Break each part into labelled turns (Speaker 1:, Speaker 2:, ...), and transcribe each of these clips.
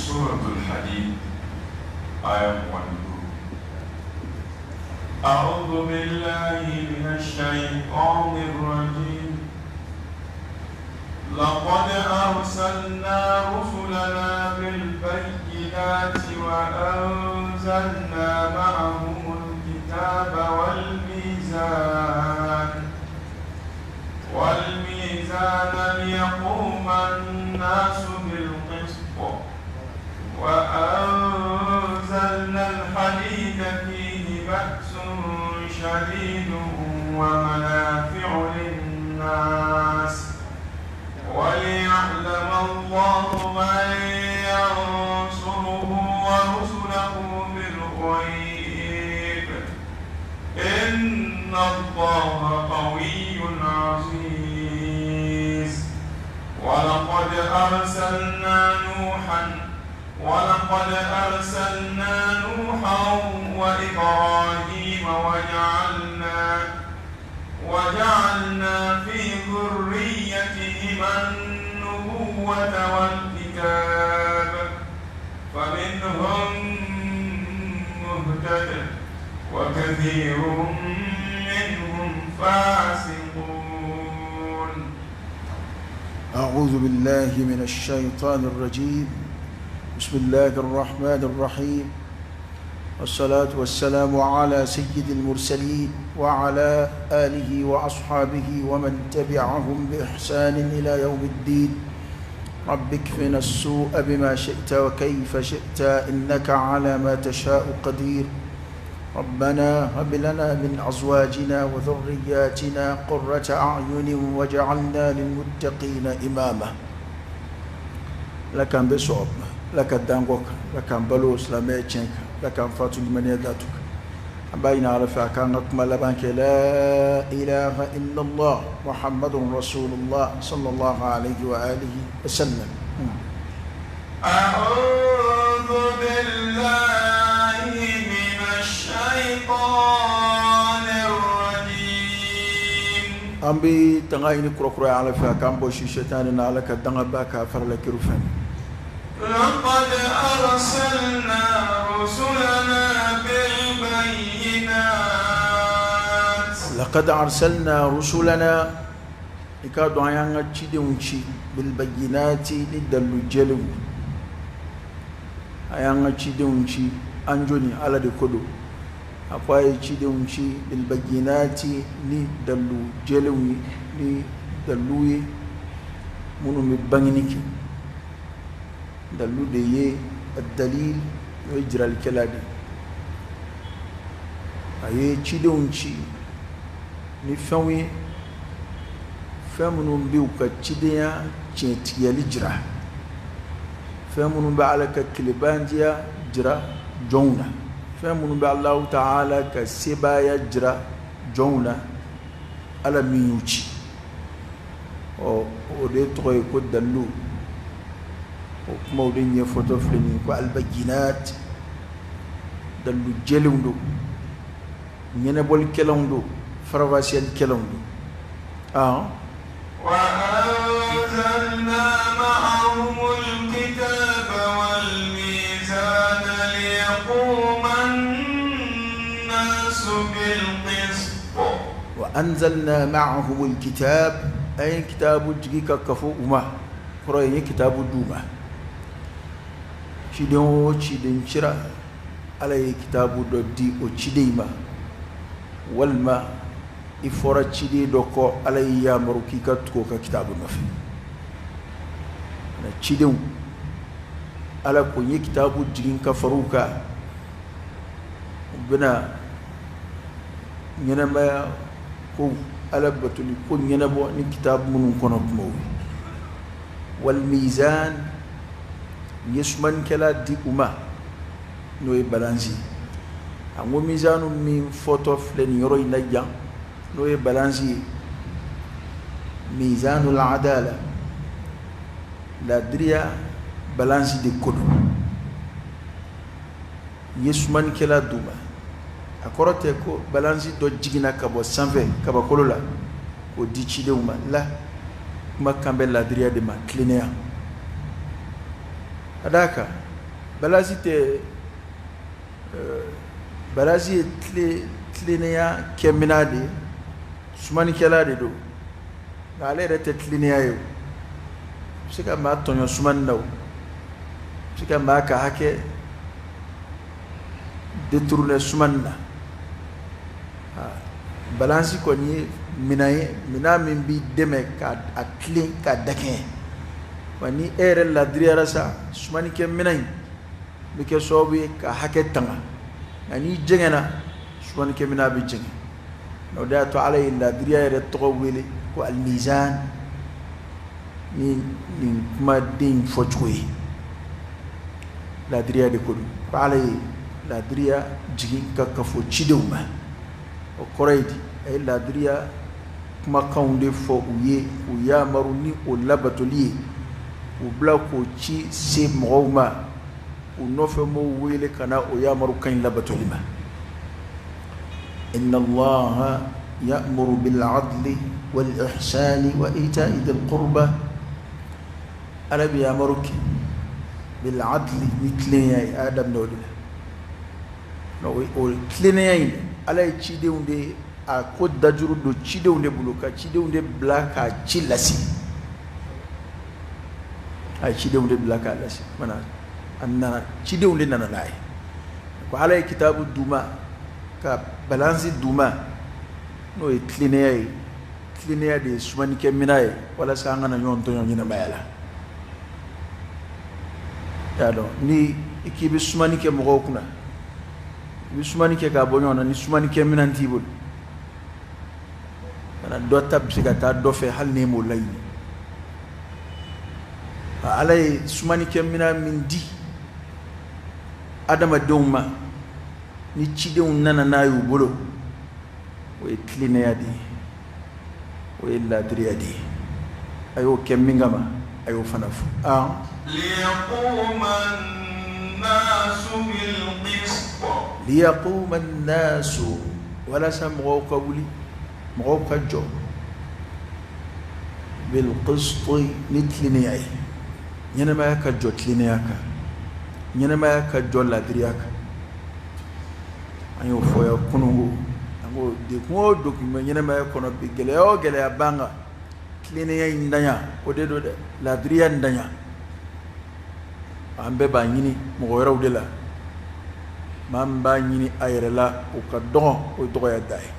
Speaker 1: Suratul Hadid aya 25. أعوذ بالله من الشيطان الرجيم لقد أرسلنا رسلنا بالبينات وأنزلنا معهم الكتاب والميزان ليقوم الناس بالقسط وأنزلنا الحديد فيه بأس شديد ومنافع للناس وليعلم الله من ينصره ورسله بالغيب إن الله قوي عزيز ولقد أرسلنا نوحا وإبراهيم وجعلنا في ذريتهما النبوة والكتاب فمنهم مهتد وكثير منهم فاسقون.
Speaker 2: أعوذ بالله من الشيطان الرجيم. بسم الله الرحمن الرحيم، والصلاة والسلام على سيد المرسلين وعلى آله وأصحابه ومن تبعهم بإحسان إلى يوم الدين. رب اكفنا السوء بما شئت وكيف شئت إنك على ما تشاء قدير. ربنا هب لنا من أزواجنا وذرياتنا قرة أعين واجعلنا للمتقين إماما. لكن بصوب لك الدانغوك لكن بلوس لما يتشنك لكن فاتو لمن يداتك بين عرفة كان كما لبانك لا إله إلا الله محمد رسول الله صلى الله عليه وآله وسلم.
Speaker 1: أعوذ بالله من الشيطان الرجيم.
Speaker 2: أمبي تغايني كركرة على فكان بوشي شيطان على كدنا باكا فرلا كروفان.
Speaker 1: لقد أرسلنا رسلنا بالبينات.
Speaker 2: لقد أرسلنا رسلنا إكادو عيانا تشيدونشي بالبينات لدلو جلو عيانا تشيدونشي أنجوني على دكودو أقوى تشيدونشي بالبينات لدلو جلو لدلوي منو مبانينيكي dalu de ye dalil n'o ye jiralikɛla de a ye cidenw ci ni fɛnw ye fɛn minnu bɛ u ka cidenya tiɲɛtigiyali jira fɛn minnu bɛ Ala ka kelebandiya jira jɔnw na fɛn minnu bɛ Alahu taala ka sebaaya jira jɔnw na Ala min y'u ci ɔ o de tɔgɔ ye ko dalu. O kumaw de ɲɛfɔtɔ filɛ nin ye ko albayinat dalu jɛlenw don ɲɛnabɔlikɛlanw don faranfasiyalikɛlanw don.
Speaker 1: وأنزلنا معهم الكتاب والميزان ليقوم الناس بالقسط.
Speaker 2: وأنزلنا معهم الكتاب أي كتاب jigi ka kafo u ma kɔrɔ ye kitabu d'u ma. Ciden o ciden cira Ala ye kitabu dɔ di o ciden ma walima i fɔra ciden dɔ kɔ Ala y'i yamaru k'i ka tugu o ka kitabu nɔfɛ. Na cidenw Ala ko n ye kitabu jigin ka far'u kan u bɛna ɲɛnamaya ko Ala batoli ko ɲɛnabɔ ni kitabu minnu kɔnɔ kumaw ye. Wal mizan n ye sumanikɛla di u ma n'o ye balansi a ko mizanu min fɔtɔ filɛ nin yɔrɔ in na yan n'o ye balansi ye mizanul adala ladiriya balansi de ko don n ye sumanikɛla d'u ma a kɔrɔ tɛ ko balansi dɔ jiginna ka bɔ sanfɛ kabakolo la k'o di cidenw ma la kuma kan bɛ ladiriya de ma tilennenya ka d'a kan Balasi tɛ, balasi ye tilennenya kɛminɛ de ye, sumanikɛla de don, nka ale yɛrɛ tɛ tilennenya ye. O bɛ se ka maa tɔɲɔ sumani na, o bɛ se ka maa ka hakɛ détourner sumani na. Balansi kɔni ye minɛn ye, minɛn min b'i dɛmɛ ka a tilen k'a dakɛɲɛ. Wa ni e yɛrɛ ladiriyara sa, sumanikɛ minɛn in bɛ kɛ sababu ye ka hakɛ tanga, nka n'i jɛngɛnna, sumanikɛ minɛn bɛ jɛngɛ. O de y'a to Ala ye ladiriya yɛrɛ tɔgɔ wele ko al-mizan ni nin kumaden in fɔcogo ye. Ladiriya de ko don, ko Ala ye ladiriya jigin ka kafo cidenw ma. O kɔrɔ ye di? A ye ladiriya kumakanw de fɔ u ye, u yamaru ni o labatoli ye, u bila k'o ci se mɔgɔw ma, u nɔfɛ mɔgɔw wele ka na o yamaru kan in labatoli ma. Inna Allaha ya'muru bil adli wal ihsani wa ita'i dhil qurba. Ala bɛ yamaru kɛ bil adli ni tilennenya ye, a y'a daminɛ o de la. O tilennenya in, Ala ye cidenw de a ko dajuru don cidenw de bolo, ka cidenw de bila k'a ci lase. A ye cidenw de bila k'a lase, mana a nana, cidenw de nana n'a ye. Ko Ala ye kitabu d'u ma ka balansi d'u ma, n'o ye tilennenya ye. Tilennenya de ye sumanikɛ minɛn ye walasa an kana ɲɔgɔn tɔɲɔ ɲɛnamaya la. Y'a dɔn, ni i k'i bɛ sumani kɛ mɔgɔw kunna, i bɛ sumani kɛ k'a bɔ ɲɔgɔn na, ni sumanikɛ minɛn t'i bolo, kana dɔ ta bɛ se ka taa dɔ fɛ hali n'e m'o laɲini. Ala ye sumanikɛ minɛn min di adamadenw ma, ni cidenw nana n'a y'u bolo, o ye tilennenya de ye, o ye ladiriya de ye. A y'o kɛ min kama, a y'o fana fɔ. Liyaquma an-nasu, walasa mɔgɔw ka wuli, mɔgɔw ka jɔ, bil qisti ni tilennenya ye. Ɲɛnamaya ka jɔ tilennenya kan, ɲɛnamaya ka jɔ ladiriya kan. An y'o fɔ yan kununko, an ko dekun o dekun bɛ ɲɛnamaya kɔnɔ bi, gɛlɛya o gɛlɛya b'an kan, tilennenya in danya o de don dɛ, ladiriya in danya. An bɛɛ b'a ɲini mɔgɔ wɛrɛw de la, maa min b'a ɲini a yɛrɛ la, o ka dɔgɔn, o ye dɔgɔya da ye.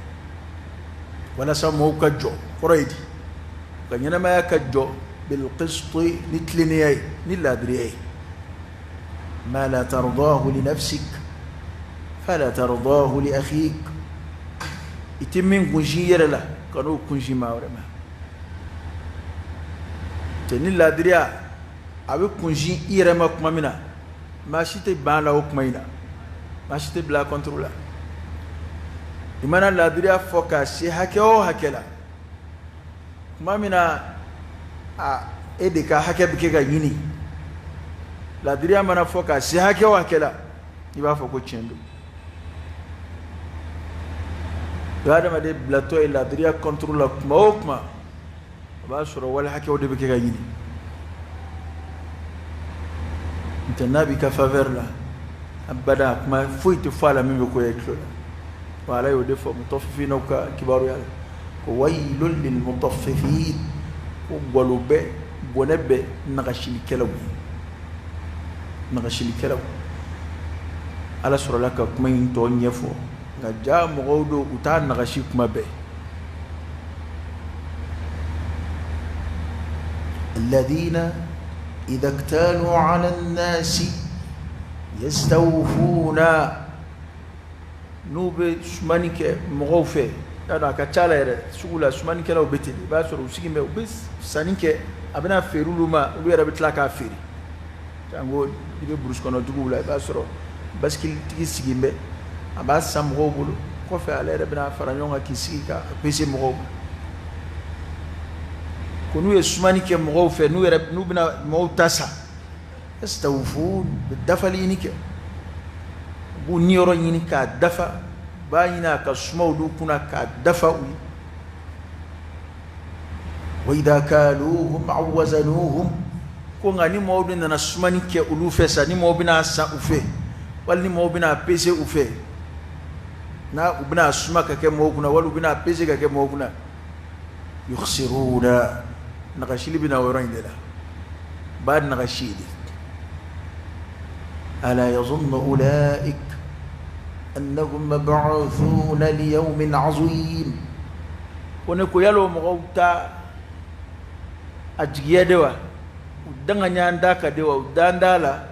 Speaker 2: Walasa mɔgɔw ka jɔ, kɔrɔ ye di? Ka ɲɛnamaya ka jɔ bil qisti ni tilennenya ye, ni ladiriya ye. Ma la tardahu li nafsik fala tardahu li akhik. I tɛ min kunsin i yɛrɛ la, kan'o kunsin maa wɛrɛ ma. Tɛ ni ladiriya a bɛ kunsin i yɛrɛ ma tuma min na, maa si tɛ ban la o kuma in na, maa si tɛ bila contre la. I mana ladiriya fɔ k'a se hakɛ o hakɛ la, tuma min na a e de ka hakɛ bɛ kɛ ka ɲini, ladiriya mana fɔ k'a se hakɛ o hakɛ la, i b'a fɔ ko tiɲɛ don. O ye adamaden bilatɔ ye ladiriya contre la tuma o tuma, o b'a sɔrɔ wali hakɛw de bɛ kɛ ka ɲini. N'o tɛ n'a b'i ka faveur la, abada kuma foyi tɛ fɔ a la min bɛ ko i tulo la. Wa Ala y'o de fɔ mutaffifinaw ka kibaruya la, ko waylun lil mutaffifin, ko galo bɛ, bɔnɛ bɛ nagasilikɛlaw ye, nagasilikɛlaw. Ala sɔrɔla ka kuma in tɔ ɲɛfɔ, nka ja mɔgɔw don, u t'a nagasi kuma bɛɛ. Alladhina idha iktalu ala an-nasi yastawfuna. N'u bɛ sumani kɛ mɔgɔw fɛ, y'a dɔn a ka ca la yɛrɛ sugu la, sumanikɛlaw bɛ ten, i b'a sɔrɔ u sigilen bɛ, u bɛ sanni kɛ, a bɛna feere olu ma, olu yɛrɛ bɛ tila k'a feere. Jango i bɛ burusi kɔnɔ duguw la, i b'a sɔrɔ basikilitigi sigilen bɛ, a b'a san mɔgɔw bolo, kɔfɛ ale yɛrɛ bɛna fara ɲɔgɔn kan k'i sigi ka pese mɔgɔw ma. Ko n'u ye sumani kɛ mɔgɔw fɛ, n'u yɛrɛ n'u bɛna mɔgɔw ta san, yastawfun, u bɛ dafali ɲini kɛ, u b'u niyɔrɔ ɲini k'a dafa, u b'a ɲini a ka suma olu kunna k'a dafa u ye. Wa idha kaluhum aw wazanuhum, Ko nka ni mɔgɔw de nana sumani kɛ olu fɛ sa, ni mɔgɔw bɛna san u fɛ, wali ni mɔgɔw bɛna pese u fɛ, n'a u bɛna suma ka kɛ mɔgɔw kunna, wali u bɛna pese ka kɛ mɔgɔw kunna, yukhsiruna, nagasili bɛna o yɔrɔ in de la, b'a nagasi de. Ala yazunnu ulaik annahum mab'uthuna li yawmin azim. Ko ne ko yala o mɔgɔw ta a jigiya de wa, u dangaɲan da ka de wa, u dan da la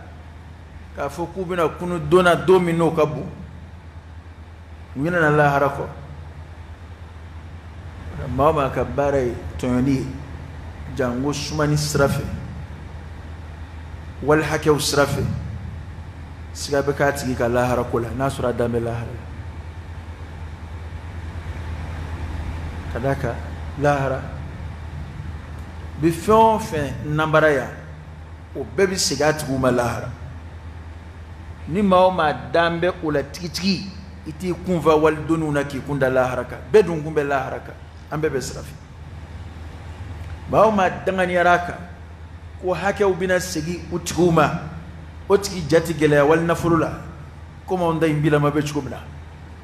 Speaker 2: k'a fɔ k'u bɛna kunu don na, don min n'o ka bon, u ɲinɛna lahara kɔ. Maa o maa ka baara ye tɔɲɔni ye, janko sumani sira fɛ, wali hakɛw sira fɛ, siga bɛ k'a tigi ka lahara ko la, n'a sɔrɔ a dan bɛ lahara la. Ka d'a kan lahara bi fɛn o fɛn nanbara yan, o bɛɛ bɛ segin a tigiw ma lahara. Ni maa o maa dan bɛ o la tigitigi, i t'i kun fa wali doniw na k'i kun da lahara kan. Bɛɛ dun kun bɛ lahara kan, an bɛɛ bɛ sira fɛ. Maa o maa danganiyara a kan ko hakɛw bɛna segin u tigiw ma, o tigi ja tɛ gɛlɛya wali nafolo la, komi anw ta in bilama bɛ cogo min na.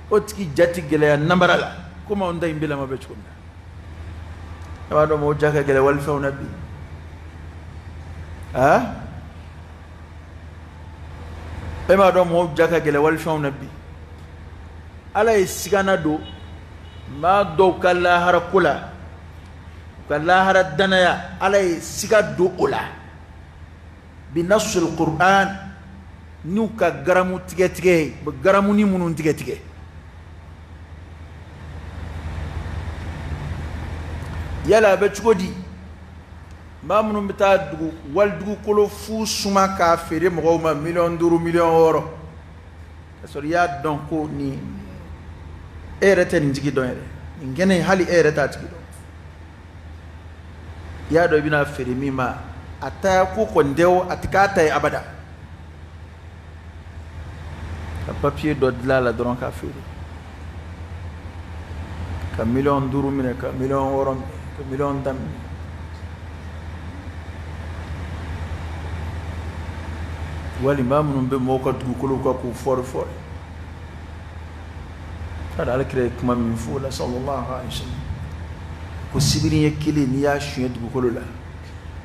Speaker 2: O tigi ja tɛ gɛlɛya nanbara la, komi anw ta in bilama bɛ cogo min na. E b'a dɔn mɔgɔw ja ka gɛlɛn walifɛnw na bi. Aa, e b'a dɔn mɔgɔw ja ka gɛlɛn walifɛnw na bi. Ala ye sigana don maa dɔw ka lahara ko la, u ka lahara danaya, Ala ye siga don o la bi nasul Qur'an, n'u ka garamu tigɛtigɛ ye, u bɛ garamuni minnu tigɛtigɛ. Yala a bɛ cogo di maa minnu bɛ taa dugu wali dugukolo fu suma k'a feere mɔgɔw ma miliyɔn 5, miliyɔn 6, k'a sɔrɔ i y'a dɔn ko nin e yɛrɛ tɛ nin tigi dɔn yɛrɛ, nin kɛnɛ in hali e yɛrɛ t'a tigi dɔn. I y'a dɔn i bɛna feere min ma, a ta ko kɔni tɛ o, a tɛ k'a ta ye abada. Ka papiye dɔ dilan a la dɔrɔn k'a feere, ka miliyɔn 5 minɛ, ka miliyɔn 6 minɛ, ka miliyɔn 10 minɛ. Wali maa minnu bɛ mɔgɔw ka dugukolow kan k'u fɔri fɔri. Kada Ala kira ye kuma min fɔ o la sallallahu alaihi wasallam, ko sibiri ɲɛ kelen n'i y'a suɲɛ dugukolo la,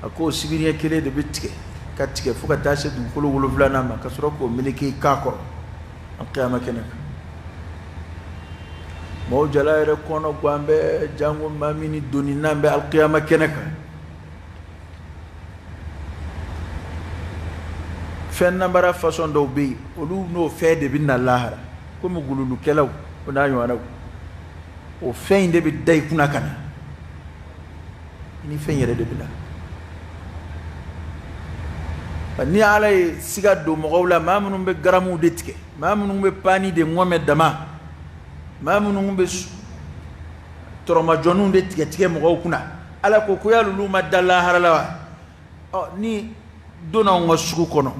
Speaker 2: a ko sibiri ɲɛ kelen de bɛ tigɛ ka tigɛ fo ka taa se dugukolo wolonfilanan ma, ka sɔrɔ k'o meleke i kan kɔrɔ an kiyama kɛnɛ kan. Mɔgɔw jala yɛrɛ kɔnɔ gan bɛ, janko maa min ni doni nan bɛ alikiyama kɛnɛ kan. Fɛn nanbara fasɔn dɔw bɛ yen, olu n'o fɛn de bɛ na lahara, komi gululukɛlaw o n'a ɲɔgɔnnaw, o fɛn in de bɛ da i kunna ka na, ni fɛn yɛrɛ de bɛ na. Ni Ala ye siga don mɔgɔw la, maa minnu bɛ garamuw de tigɛ, maa minnu bɛ paani de ŋɔmɛ dama, maa minnu bɛ tɔrɔmajɔninw de tigɛ tigɛ mɔgɔw kunna, Ala ko ko yala olu ma da lahara la wa? Ɔ, ni donna anw ka sugu kɔnɔ,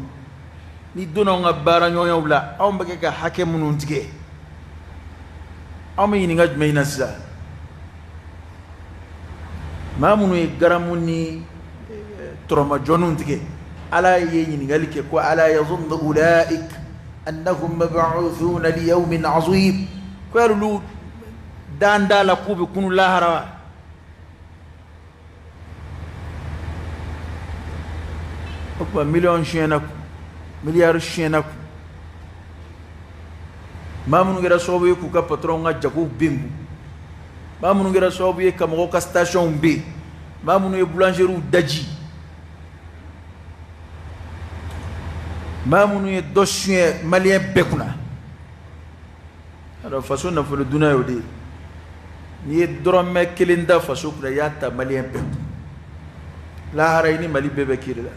Speaker 2: ni donna anw ka baaraɲɔgɔnyaw la, anw bɛ kɛ ka hakɛ minnu tigɛ, anw bɛ ɲininka jumɛn in na sisan? Maa minnu ye garamu ni tɔrɔmajɔninw tigɛ, Ala ye ɲininkali kɛ ko ala yazunnu ulaik annahum mab'uthuna li yawmin azim, ko yala olu dan da la k'u bɛ kunu lahara wa? O tuma miliyɔn suyɛnna kun, miliyari suyɛnna kun, maa minnu kɛra sababu ye k'u ka patɔrɔnw ka jagow bin kun, maa minnu kɛra sababu ye ka mɔgɔw ka stationw bin, maa minnu ye boulangeriew daji, maa minnu ye dɔ suɲɛ maliyɛn bɛɛ kunna. Alors faso nafolo dunna y'o de ye. N'i ye dɔrɔmɛ kelen da faso kunna, i y'a ta maliyɛn bɛɛ kun. Lahara i ni Mali bɛɛ bɛ kiri la.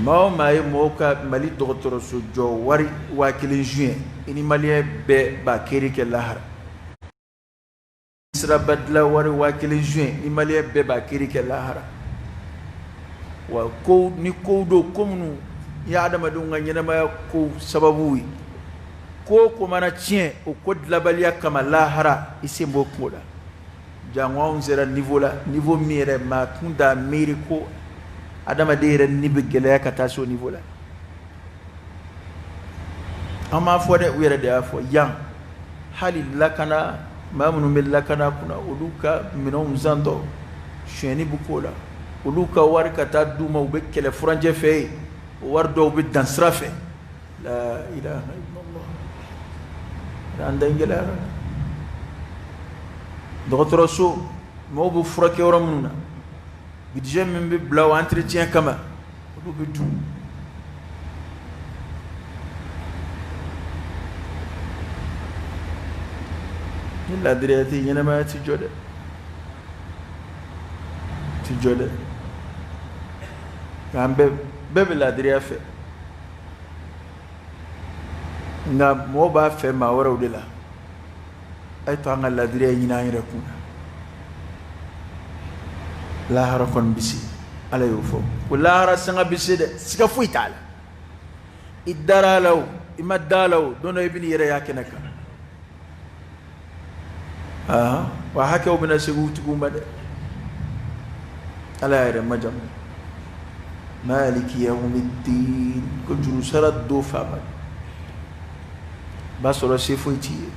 Speaker 2: Maa o maa ye mɔgɔw ka Mali dɔgɔtɔrɔso jɔ wari 1000 suɲɛ, i ni maliyɛn bɛɛ b'a kiri kɛ lahara. Siraba dilan wari 1000 suɲɛ, ni maliyɛn bɛɛ b'a kiri kɛ lahara. Wa ko ni kow don, ko minnu ye adamadenw ka ɲɛnamaya kow sababu ye, ko o ko mana tiɲɛ o ko dilanbaliya kama lahara, i sen b'o kungo la. Jango anw sera niveau la, niveau min yɛrɛ maa tun t'a miiri ko adamaden yɛrɛ ni bɛ gɛlɛya ka taa se o niveau la. An m'a fɔ dɛ, u yɛrɛ de y'a fɔ yan. Hali lakana, maa minnu bɛ lakana kunna, olu ka minɛnw santɔ sonyɛni bɛ k'o la, olu ka wari ka taa d'u ma, u bɛ kɛlɛ furancɛ fɛ yen, o wari dɔw bɛ dan sira fɛ. La ilaha illallah. An da in gɛlɛyara. Dɔgɔtɔrɔso, mɔgɔw bɛ furakɛ yɔrɔ minnu na, budget min bɛ bila o entretien kama, olu bɛ dun. Ni ladiriya tɛ, ɲɛnamaya tɛ jɔ dɛ, tɛ jɔ dɛ. Nka an bɛɛ bɛ ladiriya fɛ, nka mɔgɔw b'a fɛ maa wɛrɛw de la. A ye to an ka ladiriya ɲini an yɛrɛ kun na. Lahara kɔni bɛ se, Ala y'o fɔ ko lahara sanga bɛ se dɛ, siga foyi t'a la. I dara a la o, i ma da a la o, don dɔ i bɛn'i yɛrɛ y'a kɛnɛ kan. Aa, wa hakɛw bɛna segin u tigiw ma dɛ. Ala y'a yɛrɛ majamu, maliki yawmiddin, ko juru sara don faama. B'a sɔrɔ se foyi t'i ye.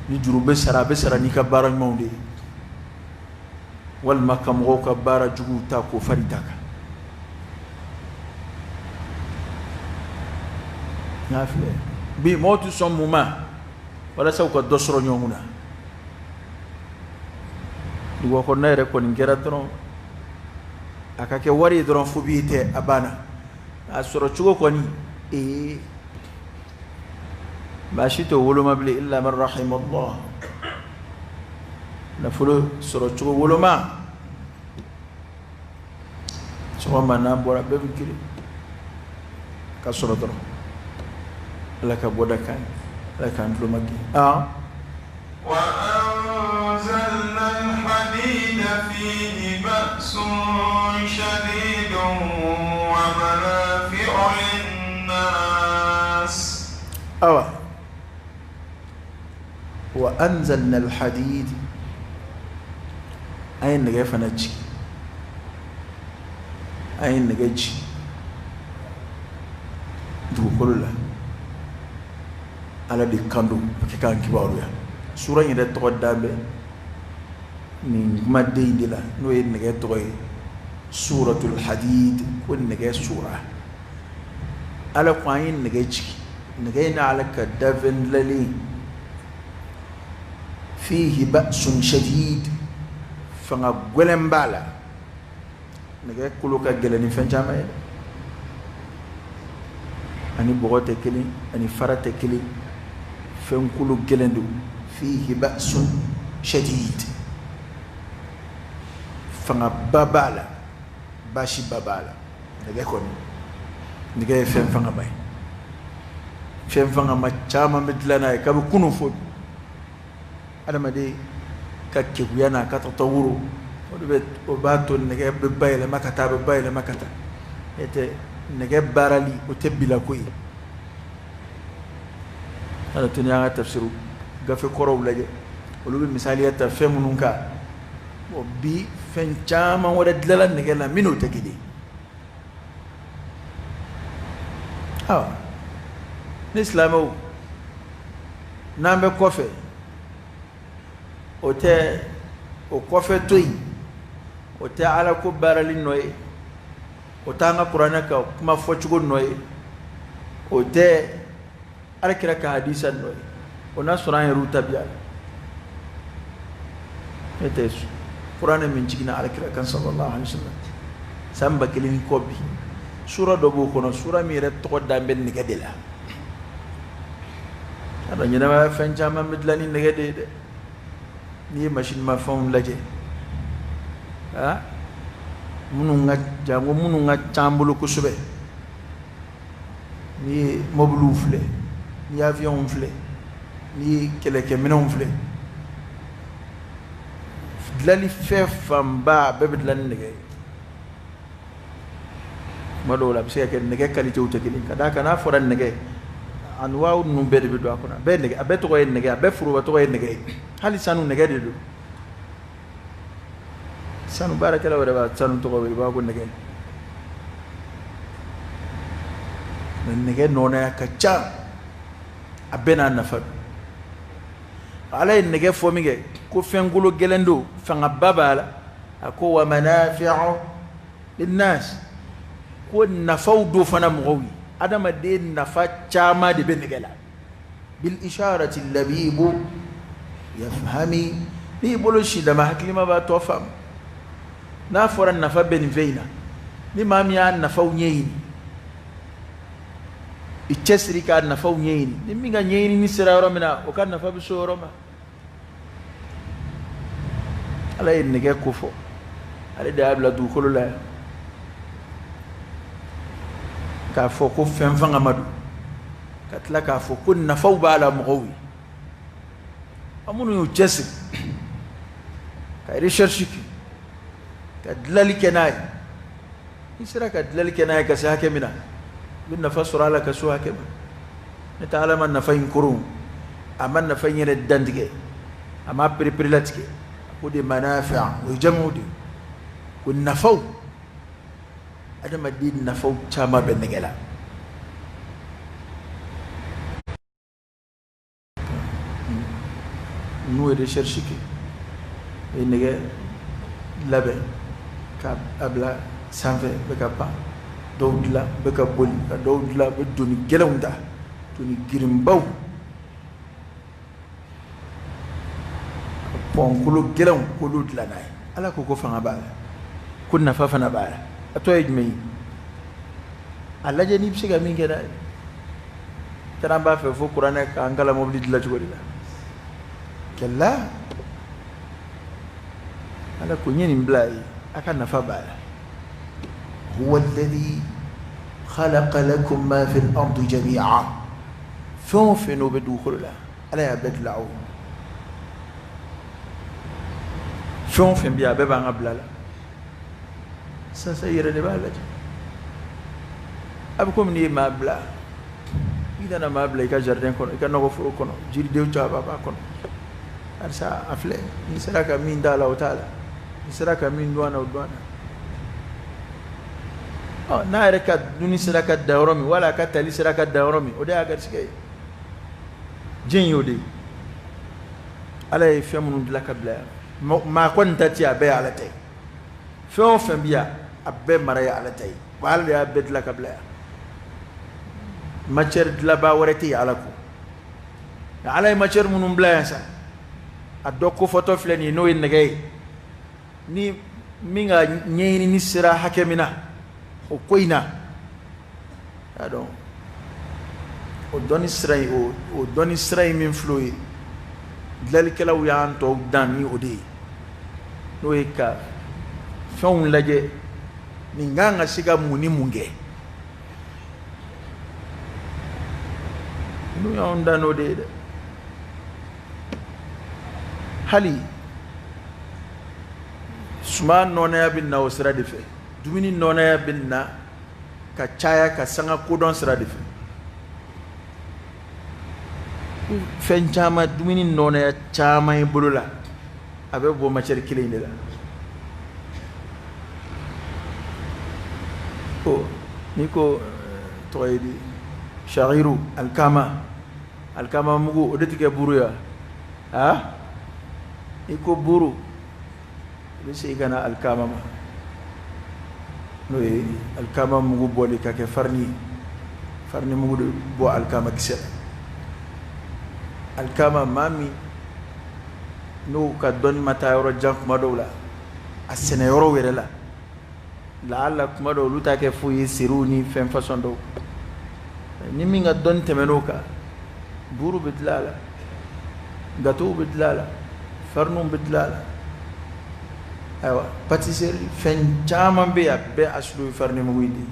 Speaker 2: Ni juru bɛ sara, a bɛ sara n'i ka baara ɲumanw de ye, walima ka mɔgɔw ka baara juguw ta k'o fari ta kan. N y'a filɛ bi, mɔgɔw tɛ sɔn mun ma walasa u ka dɔ sɔrɔ ɲɔgɔn kunna. Duguba kɔnɔna yɛrɛ kɔni kɛra dɔrɔn a ka kɛ wari ye dɔrɔn, fo bi tɛ a banna. A sɔrɔ cogo kɔni, ee, maa si t'o woloma bilen, illa man rahimallah. Nafolo sɔrɔ cogo woloma, sɔgɔma n'an bɔra, bɛɛ bɛ girin ka sɔrɔ dɔrɔn. Ala ka bɔda kan ye, Ala k'an tulo ma gɛn. Ah,
Speaker 1: وأنزلنا الحديد فيه بأس شديد ومنافع للناس.
Speaker 2: Awa, wa anzalna alhadid, an ye nɛgɛ fana ci, an ye nɛgɛ ci dugukolo la. Ala de kan don a kɛ k'an kibaruya. Sura in yɛrɛ tɔgɔ da bɛ nin kumaden in de la, n'o ye nɛgɛ tɔgɔ ye, suratul hadid, ko nɛgɛ sura. Ala ko an ye nɛgɛ jigin, nɛgɛ in Ala ka dafɛn dilanlen, fihi ba'sun shadid, fanga gɛlɛn b'a la. Nɛgɛ kolo ka gɛlɛn ni fɛn caman ye dɛ, ani bɔgɔ tɛ kelen, ani fara tɛ kelen, fɛn kolo gɛlɛn don. Fihi ba'sun shadid, fangaba b'a la, baasiba b'a la. Nɛgɛ kɔni, nɛgɛ ye fɛn fangama ye, fɛn fangama caman bɛ dilan n'a ye kabi kunun fo bi. Adamaden ka keguya n'a ka tatawuru, o de bɛ o b'a to nɛgɛ bɛ bayɛlɛma ka taa, a bɛ bayɛlɛma ka taa. E tɛ nɛgɛ baarali, o tɛ bila ko ye. Ala to, n'i y'an ka tafsiru gafe kɔrɔw lajɛ, olu bɛ misaliya ta fɛn minnu kan. Bon, bi fɛn caman wɛrɛ dilanla nɛgɛ la minnu tɛ kelen ye. Awa, ni silamɛw n'an bɛ kɔfɛ, o tɛ o kɔfɛ to yen, o tɛ Ala ko baarali nɔ ye, o t'an ka kuranɛ ka kuma fɔcogo nɔ ye, o tɛ Ala kira ka hadisa nɔ ye, o n'a sɔrɔ an yɛrɛw tabiya la. Ne tɛ kuranɛ min jiginna Ala kira kan sallallahu alaihi wasallam san 1000 ni kɔ bi, sura dɔ b'o kɔnɔ, sura min yɛrɛ tɔgɔ dan bɛ nɛgɛ de la. A dɔn ɲɛnamaya fɛn caman bɛ dilan ni nɛgɛ de ye dɛ. N'i ye machine mafɛnw lajɛ, ah, minnu ka jango minnu ka ca an bolo kosɛbɛ, n'i ye mobiliw filɛ, n'i ye avions filɛ, n'i ye kɛlɛkɛminɛnw filɛ, dilanli fɛn fanba bɛɛ bɛ dilan ni nɛgɛ ye. Tuma dɔw la, a bɛ se ka kɛ nɛgɛ qualitéw tɛ kelen, ka d'a kan n'a fɔra nɛgɛ, anwaaw ninnu bɛɛ de bɛ don a kɔnɔ. A bɛɛ nɛgɛ, a bɛɛ tɔgɔ ye nɛgɛ, a bɛɛ foroba tɔgɔ ye nɛgɛ ye. Hali sanu nɛgɛ de don. Sanu baarakɛlaw yɛrɛ b'a sanu tɔgɔ wele, u b'a ko nɛgɛ. Mɛ nɛgɛ nɔnaya ka ca, a bɛɛ n'a nafa don. Ala ye nɛgɛ fɔ min kɛ ko fɛn kolo gɛlɛn don, fangaba b'a la, a ko wa manafi'u linnas, ko nafaw do fana mɔgɔw ye. Adamaden nafa caman de bɛ nɛgɛ la. Bil isharati labibu yafhami, n'i bolo si dama hakilima b'a tɔ faamu. N'a fɔra nafa bɛ nin fɛn in na, ni maa min y'a nafaw ɲɛɲini, i cɛsiri k'a nafaw ɲɛɲini, ni min ka ɲɛɲinini sera yɔrɔ min na, o ka nafa bɛ s'o yɔrɔ ma. Ala ye nɛgɛ ko fɔ, ale de y'a bila dugukolo la yan k'a fɔ ko fɛn fangama don, ka tila k'a fɔ ko nafaw b'a la mɔgɔw ye. An minnu y'u cɛsiri ka recherche kɛ, ka dilali kɛ n'a ye, n'i sera ka dilali kɛ n'a ye ka se hakɛ min na, i bɛ nafa sɔrɔ a la ka se o hakɛ ma. Ne tɛ Ala ma nafa in koron, a ma nafa in yɛrɛ dantigɛ, a ma pereperelatigɛ. O de manafi'a, o ye jamu de ye, ko nafaw, adamaden nafaw caman bɛ nɛgɛ la. N'u ye recherche kɛ, u ye nɛgɛ labɛn ka a bila sanfɛ, bɛ ka pan, dɔw dilan bɛ ka boli, ka dɔw dilan bɛ doni gɛlɛnw ta, doni girinbaw, pɔnkolo gɛlɛnw k'olu dilan n'a ye. Ala ko ko fanga b'a la, ko nafa fana b'a la. A tɔ ye jumɛn ye? A lajɛ n'i bɛ se ka min kɛ n'a ye. Taara an b'a fɛ fo kuranɛ k'an kalan mobili dilan cogo de la. Kɛlɛ Ala ko n ye nin bila a ye, a ka nafa b'a la. Huwa alladhi khalaqa lakum ma fil ardi jami'a. Fɛn o fɛn n'o bɛ dugukolo la, Ala y'a bɛɛ dilan aw ye. Fɛn o fɛn bɛ yen, a bɛɛ b'an ka bila la. Sisan i yɛrɛ de b'a lajɛ. A bɛ komi n'i ye maa bila, i nana maa bila i ka jardin kɔnɔ, i ka nɔgɔforo kɔnɔ, jiridenw caman b'a kɔnɔ. Karisa a filɛ, n'i sera ka min d'a la o t'a la, n'i sera ka min dun a na o dun a na. Ɔ n'a yɛrɛ ka dunni sera ka dan yɔrɔ min, wala a ka tali sera ka dan yɔrɔ min, o de y'a garisɛgɛ ye. Diɲɛ y'o de ye. Ala ye fɛn minnu dilan ka bila yan, maa kɔni ta tɛ, a bɛɛ ye Ala ta ye. Fɛn o fɛn bɛ yan, a bɛɛ mara ye Ala ta ye. Wa Ala de y'a bɛɛ dilan ka bila yan. Matière dilanbaa wɛrɛ tɛ yen Ala kɔ. Nka Ala ye matière minnu bila yan sa, a dɔ kofɔtɔ filɛ nin ye, n'o ye nɛgɛ ye. Ni min ka ɲɛɲinini sera hakɛ min na o ko in na, y'a dɔn o dɔnni sira in, o dɔnni sira in min filɛ o ye, dilanlikɛlaw y'an tɔw dan ni o de ye, n'o ye ka fɛnw lajɛ, nin kan ka se ka mun ni mun kɛ. N'u y'anw dan n'o de ye dɛ. Hali suman nɔnaya bɛ na o sira de fɛ, dumuni nɔnaya bɛ na ka caya ka sanga kodɔn sira de fɛ. Fɛn caman, dumuni nɔnaya caman ye bolo la, a bɛ bɔ matière kelen in de la. Ko n'i ko tɔgɔ ye di, sha'iru, alikama, alikama mugu, o de tɛ kɛ buru ye wa? I ko buru, i bɛ segin ka na alikama ma, n'o ye alikama mugu bɔli ka kɛ farini ye. Farini mugu de bɔ alikama kisɛ la. Alikama, maa min n'o ka dɔnni ma taa yɔrɔ jan kuma dɔw la, a sɛnɛ yɔrɔw yɛrɛ la, laala kuma dɔw olu t'a kɛ foyi ye, seriw ni fɛn fasɔn dɔw. Ni min ka dɔnni tɛmɛn'o kan, buru bɛ dilan a la, gatow bɛ dilan a la, fariniw bɛ dilan a la, ayiwa pâtisserie fɛn caman bɛ yen, a bɛɛ asulu ye farini mugu in de ye.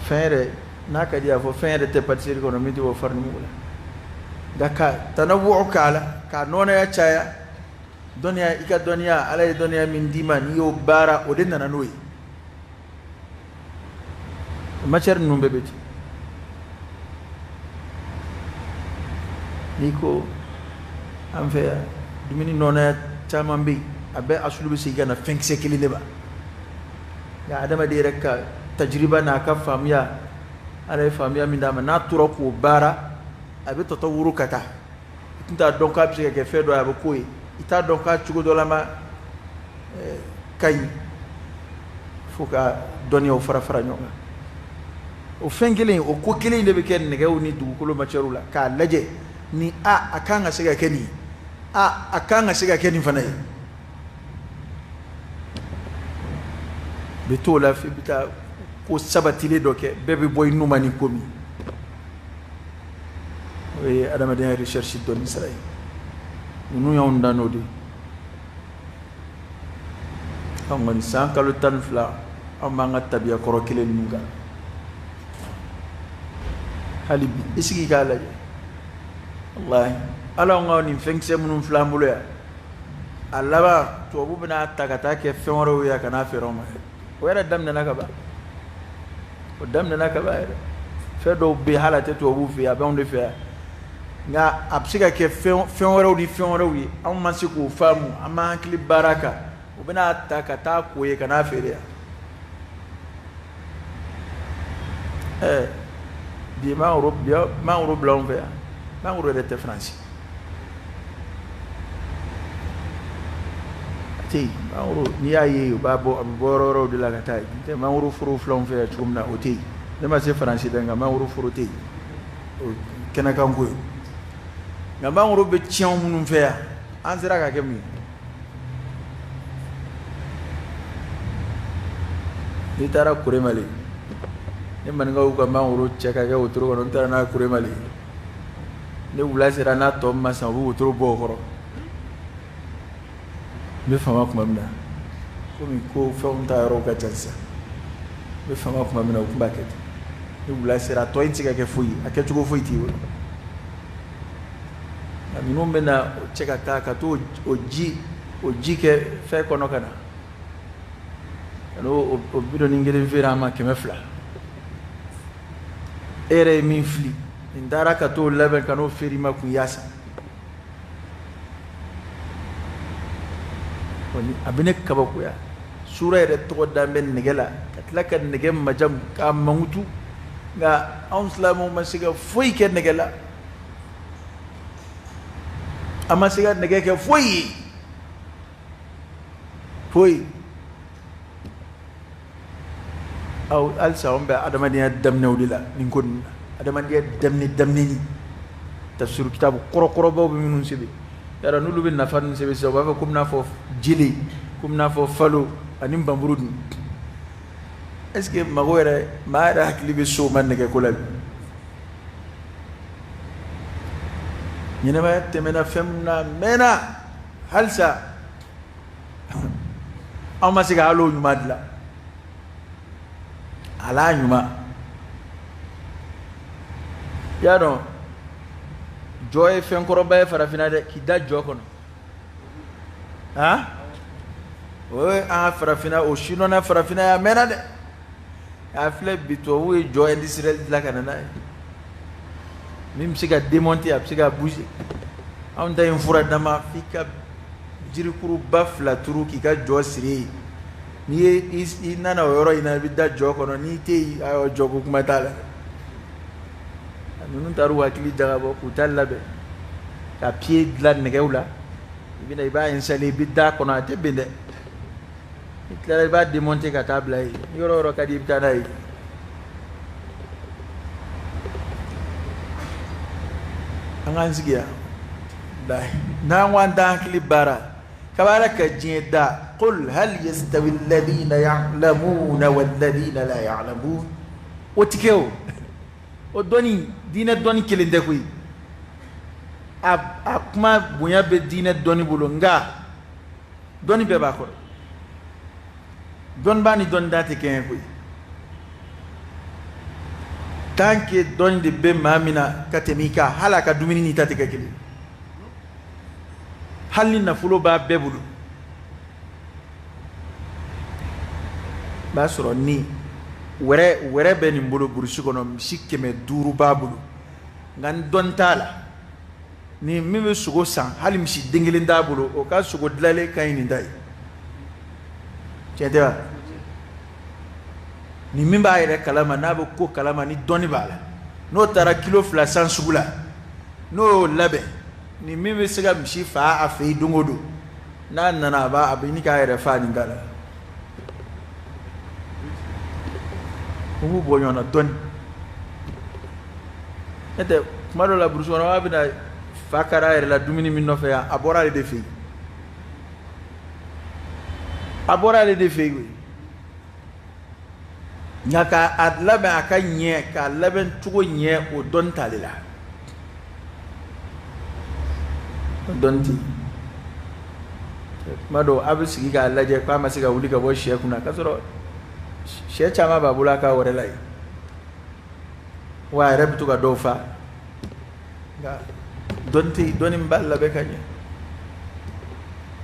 Speaker 2: Fɛn yɛrɛ n'a ka di a fɔ fɛn yɛrɛ tɛ pâtisserie kɔnɔ min tɛ bɔ farini mugu la, nka ka tanawu'u k'a la, k'a nɔnɔya caya. Dɔnniya, i ka dɔnniya, Ala ye dɔnniya min d'i ma, n'i y'o baara, o de nana n'o ye. Matière ninnu bɛɛ bɛ ten. N'i ko an fɛ yan, dumuni nɔnɔya caman bɛ yen. A bɛɛ asulu bɛ segin ka na fɛnkisɛ kelen de ma. Nka adamaden yɛrɛ ka tajiriba n'a ka faamuya, Ala ye faamuya min d'a ma, n'a tora k'o baara, a bɛ tatawuru ka taa. I tun t'a dɔn k'a bɛ se ka kɛ fɛn dɔ ye, a bɛ k'o ye. I t'a dɔn k'a cogo dɔ la ma ka ɲi, fo ka dɔnniyaw fara fara ɲɔgɔn kan. O fɛn kelen, o ko kelen de bɛ kɛ nɛgɛw ni dugukolo matière la, k'a lajɛ ni a kan ka se ka kɛ nin ye, a kan ka se ka kɛ nin fana ye. Bɛ t'o la f'i bɛ taa ko sabatilen dɔ kɛ, bɛɛ bɛ bɔ i nu ma ni ko min. O ye adamadenya recherche dɔnni sira ye. Ninnu y'anw dan n'o de ye. Anw kɔni san kalo 12, anw b'an ka tabiya kɔrɔ kelen ninnu kan hali bi. I sigi k'a lajɛ, walahi, ala anw ka nin fɛnkisɛ minnu filɛ an bolo yan, a laban tubabu bɛna ta ka taa kɛ fɛn wɛrɛw ye ka n'a feere anw ma. O yɛrɛ daminɛna ka ban, o daminɛna ka ban yɛrɛ. Fɛn dɔw bɛ yen, hali a tɛ tubabuw fɛ yen, a bɛ anw de fɛ yan, nka a bɛ se ka kɛ fɛn wɛrɛw ni fɛn wɛrɛw ye, anw ma se k'o faamu, an m'an hakili baara kan. U bɛna ta ka taa ko ye ka n'a feere yan. Bi mangoro bila anw fɛ yan, mangoro yɛrɛ tɛ Faransi, a tɛ yen. Mangoro n'i y'a ye, u b'a bɔ, a bɛ bɔ yɔrɔ wɛrɛw de la ka taa yen. N tɛ mangoro foro filɛ anw fɛ yan cogo min na, o tɛ yen. Ne ma se Faransi dɛ, nka mangoro foro tɛ yen, o kɛnɛkanko ye. Nka mangoro bɛ tiɲɛ anw minnu fɛ yan, an sera ka kɛ mun ye? N'i taara Kuremale, ni maninkaw ka mangoro cɛ ka kɛ wotoro kɔnɔ, n taara n'a Kuremale, ni wula sera n'a tɔ ma san, u bɛ wotoro bɔ o kɔrɔ. N bɛ fama tuma min na, komi ko fɛnw ta yɔrɔw ka ca sisan, n bɛ fama tuma min na, u tun b'a kɛ ten. Ni wula sera, a tɔ in tɛ se ka kɛ foyi ye, a kɛcogo foyi t'i bolo. Nka ninnu bɛ na o cɛ ka taa ka t'o o ji kɛ fɛn kɔnɔ ka na, ka n'o o bidɔnnin kelen feere an ma 200. E yɛrɛ ye min fili, nin taara ka t'o labɛn ka n'o feere i ma kun yaasa. A bɛ ne kabakoya, sura yɛrɛ tɔgɔ dan bɛ nɛgɛ la, ka tila ka nɛgɛ majamu k'a mankutu, nka anw silamɛw ma se ka foyi kɛ nɛgɛ la. An ma se ka nɛgɛ kɛ foyi ye, foyi. Aw halisa anw bɛ adamadenya daminɛw de la nin ko ninnu na, adamadenya daminɛ daminɛni. Tafsiru kitabu kɔrɔkɔrɔbaw bɛ minnu sɛbɛn, yala n'olu bɛ nafa ninnu sɛbɛn sisan, u b'a fɔ komi n'a fɔ jele, komi n'a fɔ falo ani npanmuru ninnu. Est ce que mago yɛrɛ, maa yɛrɛ hakili bɛ s'o ma nɛgɛko la bi? Ɲɛnɛmaya tɛmɛna fɛn min na, a mɛnna, halisa anw ma se ka hali o ɲuman dilan, al'a ɲuman. I y'a dɔn, jɔ ye fɛn kɔrɔba ye farafinna dɛ, k'i da jɔ kɔnɔ. Han, o ye an ka farafinna, o sidɔnna farafinna yan a mɛnna dɛ. A filɛ bi, tubabuw ye jɔ industriel dilan ka na n'a ye, min bɛ se ka démonter, a bɛ se ka bouger. Anw ta in fura dama, f'i ka jirikuruba 2 turu k'i ka jɔ siri yen. N'i ye i nana o yɔrɔ in na, i bɛ da jɔ kɔnɔ. N'i tɛ yen, ayiwa, jɔko kuma t'a la. Ninnu taar'u hakili jagabɔ k'u ta labɛn ka pied dilan nɛgɛw la. I bɛna, i b'a installer, i bɛ da kɔnɔ, a tɛ bɛn dɛ. I tilara, i b'a démonter ka taa bila yen. Yɔrɔ o yɔrɔ ka di, i bɛ taa n'a ye. An k'an sigi yan, n'an ko an t'an hakili baara kaba Ala ka diɲɛ da. Qul hal yastawi alladhina ya'lamuna walladhina la ya'lamun. O ti kɛ o. O dɔnni, diinɛ dɔnni kelen tɛ koyi. A kuma bonya bɛ diinɛ dɔnni bolo, nka dɔnni bɛɛ b'a kɔrɔ. Dɔnnibaa ni dɔnnitan tɛ kɛɲɛ koyi. Tant que dɔnni de bɛ maa min na ka tɛmɛ i kan, hali a ka dumuni n'i ta tɛ kɛ kelen, hali ni nafolo b'a bɛɛ bolo. B'a sɔrɔ ni wɛrɛ wɛrɛ bɛ nin bolo burusi kɔnɔ, misi 500 b'a bolo, nka ni dɔnni t'a la, ni min bɛ sogo san, hali misi den kelen t'a bolo, o ka sogo dilanlen ka ɲi nin ta ye. Tiɲɛ tɛ wa? Ni min b'a yɛrɛ kalama, n'a bɛ ko kalama, ni dɔnni b'a la, n'o taara kilo 2 san sugu la, n'o y'o labɛn, ni min bɛ se ka misi faa a fɛ yen don o don, n'a nana a b'a a bɛ ɲini k'a yɛrɛ faa nin kan la. U b'u bɔ ɲɔgɔn na dɔɔni. N'o tɛ kuma dɔ la, burusi kɔnɔ a bɛna fa kari a yɛrɛ la dumuni min nɔfɛ yan, a bɔra ale de fɛ yen, a bɔra ale de fɛ yen koyi. Nka k'a labɛn a ka ɲɛ, k'a labɛn cogo ɲɛ, o dɔnni t'ale la, o dɔnni tɛ yen. Kuma dɔw a bɛ sigi k'a lajɛ k'a ma se ka wuli ka bɔ sɛ kunna, k'a sɔrɔ sɛ caman b'a bolo a ka wɛrɛ la yen, wa a yɛrɛ bɛ to ka dɔw fa. Nka dɔnni tɛ yen, dɔnni min b'a labɛn ka ɲɛ.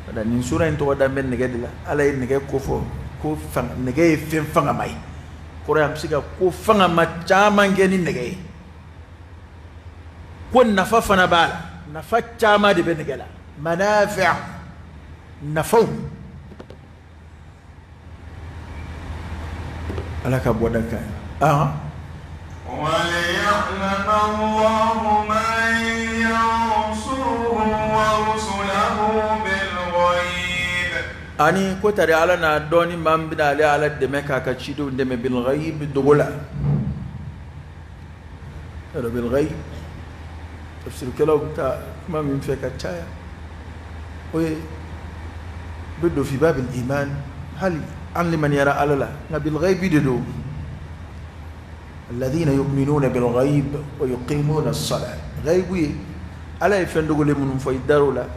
Speaker 2: Wala nin sura in tɔgɔ da bɛ nɛgɛ de la. Ala ye nɛgɛ kofɔ ko nɛgɛ ye fɛn fangama ye. Kɔrɔ ye an bɛ se ka ko fangama caman kɛ ni nɛgɛ ye, ko nafa fana b'a la, nafa caman de bɛ nɛgɛ la, manafi', nafaw. Ala ka bɔda kan ye. Ahan.
Speaker 1: وليعلم الله من ينصره ورسله بالغيب.
Speaker 2: Ani ko tari Ala n'a dɔn ni maa min bɛna ale Ala dɛmɛ k'a ka cidenw dɛmɛ, bilghayb, dogo la. Yɔrɔ bilghayb, tafsirikɛlaw bɛ taa kuma min fɛ ka caya, o ye bɛ don fi babil iman, hali an limaniyara Ala la, nka bilghaybi de don. Alladhina yu'minuna bilghayb wa yuqimuna as-salat. Ghaybu ye Ala ye fɛn dogolen minnu fɔ, i dar'o la,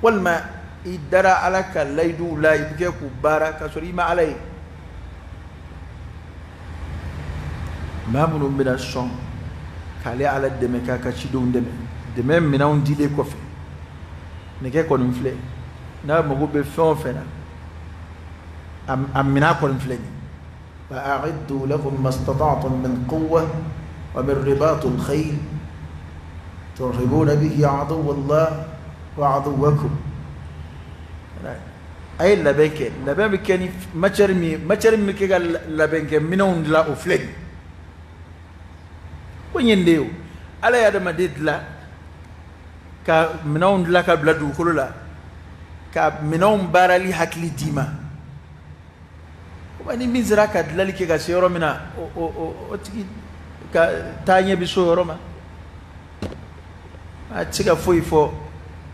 Speaker 2: walima i dara Ala ka layiduw la, i bɛ kɛ k'u baara k'a sɔrɔ i ma Ala ye. Maa minnu bɛna sɔn k'ale Ala dɛmɛ, k'a ka cidenw dɛmɛ, dɛmɛ minɛnw dilen kɔfɛ, nɛgɛ kɔni filɛ, n'a mago bɛ fɛn o fɛn na, a minɛn kɔni filɛ nin ye. وأعدوا لهم ما استطعتم من قوة ومن رباط الخيل ترهبون به عدو الله وعدوكم. A ye labɛn kɛ, labɛn bɛ kɛ ni matière min ye, matière min bɛ kɛ ka labɛn kɛ minɛnw dilan, o filɛ nin ye. Ko ɲɛ nin de ye o. Ala ye adamaden dilan ka minɛnw dilan ka bila dugukolo la, ka minɛnw baarali hakili d'i ma. Ni min sera ka dilanli kɛ ka se yɔrɔ min na, o tigi ka taa ɲɛ bɛ so yɔrɔ ma. A tɛ se ka foyi fɔ,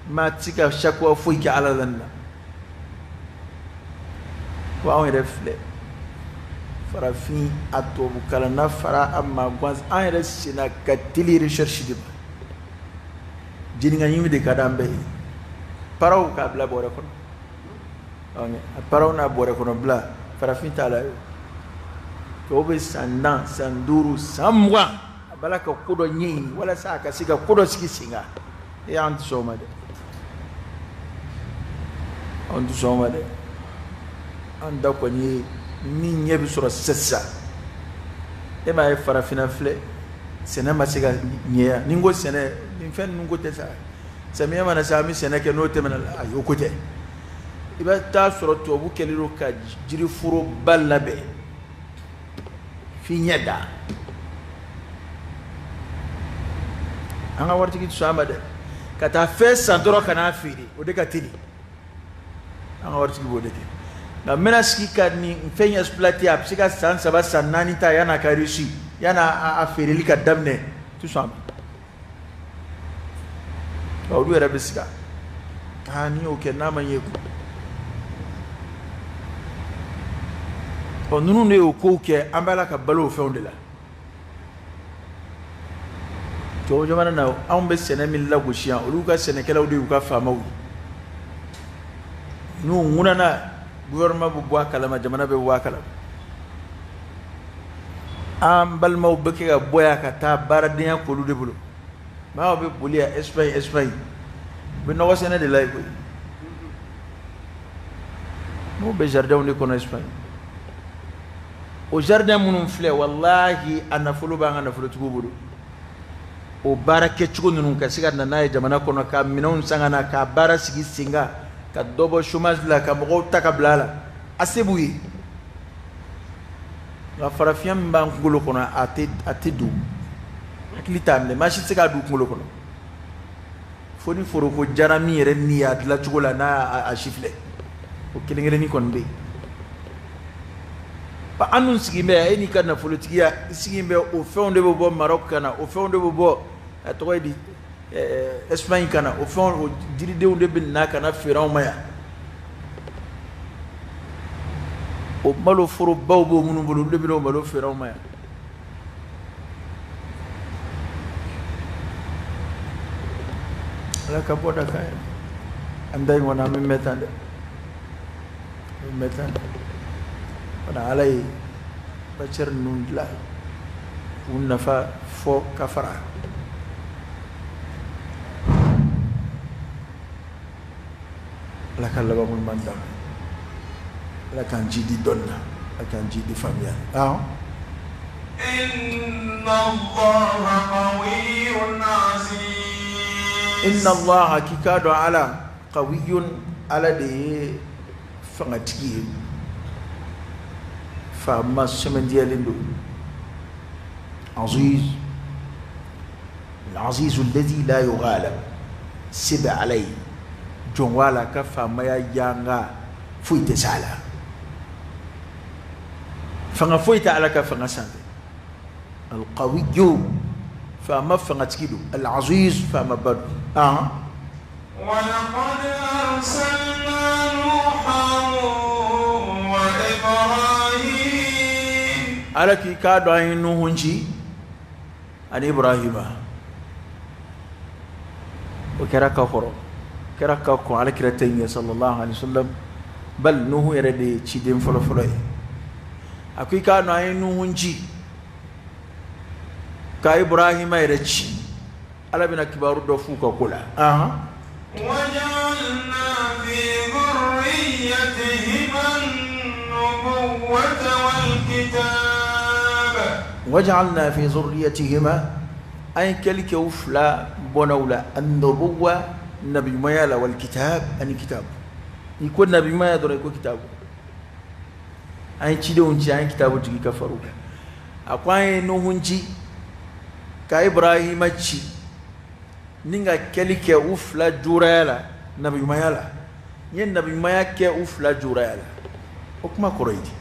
Speaker 2: maa tɛ se ka sakuwa foyi kɛ Ala la nin na. Wa anw yɛrɛ filɛ, farafin, a tubabu kalanna fara a maa gansan, an yɛrɛ senna ka teli recherche de ma. Jeniga ɲimi de ka d'an bɛɛ ye. Paraw k'a bila bɔrɛ kɔnɔ, a paraw n'a bɔrɛ kɔnɔ bila, farafin t'a la ye. Tubabu bɛ san 10, san 5, san 20, a b'a la ka ko dɔ ɲɛɲini walasa a ka se ka ko dɔ sigi sen kan. E, an tɛ sɔn o ma dɛ, an tɛ sɔn o ma dɛ. An da kɔni ye min ɲɛ bɛ sɔrɔ sisan sisan. E m'a ye, farafinna filɛ, sɛnɛ ma se ka ɲɛ. Ni n ko sɛnɛ, nin fɛn ninnu ko tɛ sa. Samiya mana se, an bɛ sɛnɛ kɛ, n'o tɛmɛna, ayi, o ko tɛ. I bɛ taa sɔrɔ tubabu kɛlen don ka jiriforoba labɛn f'i ɲɛ da. An ka waritigi tɛ sɔn a ma dɛ. Ka taa fɛn san dɔrɔn ka n'a feere, o de ka teli. An ka waritigi b'o de kɛ. Nka n bɛna sigi ka nin fɛn in exploiter, a bɛ se ka san 3, san 4 ta yan'a ka réussir, yan'a a feereli ka daminɛ, tɛ sɔn a ma. Olu yɛrɛ bɛ siga, aa, n'i y'o kɛ n'a ma ɲɛ kun. Ɔ, ninnu de y'o kow kɛ, an b'a la ka balo o fɛnw de la. Tubabu jamana na, anw bɛ sɛnɛ min lagosi yan, olu ka sɛnɛkɛlaw de y'u ka faamaw ye. N'u ŋunana, gouvernement bɛ bɔ a kalama, jamana bɛ bɔ a kalama. An balimaw bɛ kɛ ka bɔ yan ka taa baaradenya k'olu de bolo. Maaw bɛ boli yan Espagne, Espagne, u bɛ nɔgɔ sɛnɛ de la yen koyi. N'u bɛ jardinw de kɔnɔ Espagne, o jardin minnu filɛ, walahi, a nafolo b'an ka nafolotigiw bolo. O baara kɛcogo ninnu ka se ka na n'a ye jamana kɔnɔ, ka minɛnw san ka na, ka baara sigi sen kan, ka dɔ bɔ chômage la, ka mɔgɔw ta ka bila a la. A se b'u ye, nka farafinya min b'an kunkolo kɔnɔ, a tɛ don, hakili t'a minɛ. Maa si tɛ se k'a don kunkolo kɔnɔ fo ni foroko jara min yɛrɛ ni y'a dilan cogo la, n'a a si filɛ, o kelen kelennin kɔni bɛ yen. An dun sigi bɛ, e n'i ka nafolotigiya, i sigi bɛ, o fɛnw de bɛ bɔ Maroc ka na, o fɛnw de bɛ bɔ, a tɔgɔ ye di, Espagne ka na, o fɛnw, o jiridenw de bɛ na ka na feere anw ma yan. O malo forobaw b'o minnu bolo, olu de bɛ n'o malo feere anw ma yan. Ala ka bɔ da kan ye. An da in kɔni, an bɛ mɛn tan dɛ, an bɛ mɛn tan dɛ. Wala Ala ye matière ninnu dilan k'u nafa fɔ ka fara. Ala ka laban ɲuman d'an ma. Ala k'an jidi dɔnni na, Ala k'an jidi faamuya la.
Speaker 1: إن الله قوي عزيز.
Speaker 2: إن الله, k'i k'a dɔn Ala, قوي, Ala de ye fangatigi ye, faama sɛmɛntiyalen don. عزيز، العزيز الذي لا يغالب, se bɛ Ala ye, jɔn wala ka faamaya yanga foyi tɛ s'a la, fanga foyi tɛ Ala ka fanga sanfɛ. القوي, faama fangatigi don, العزيز, faamaba don ah.
Speaker 1: ولقد أرسلنا نوحا وإبراهيم.
Speaker 2: Ala k'i k'a dɔn an ye Nuhun ci ani Ibrahima. O kɛra ka kɔrɔ, o kɛra ka kɔn Ala kira ta ɲɛ صلى الله عليه وسلم. Bal Nuhu yɛrɛ de ye ciden fɔlɔfɔlɔ ye. A ko i k'a dɔn an ye Nuhun ci ka Ibrahima yɛrɛ ci. Ala bɛna kibaru dɔ f'u ka ko la ahan.
Speaker 1: وجعلنا في ذريتهما النبوة والكتاب.
Speaker 2: وجعلنا في ذريتهما, an ye kɛli kɛ u fila bɔnnaw la, النبوة, nabiɲumanya la, والكتاب, ani kitabu. I ko nabiɲumanya dɔrɔn, i ko kitabu. An ye cidenw ci, an ye kitabu jigi ka far'u kan. A ko an ye Nuhun ci ka Ibrahima ci ni ka kɛli kɛ u fila juraya la, nabiɲumanya la. N ye nabiɲumanya kɛ u fila juraya la. O kuma kɔrɔ ye di?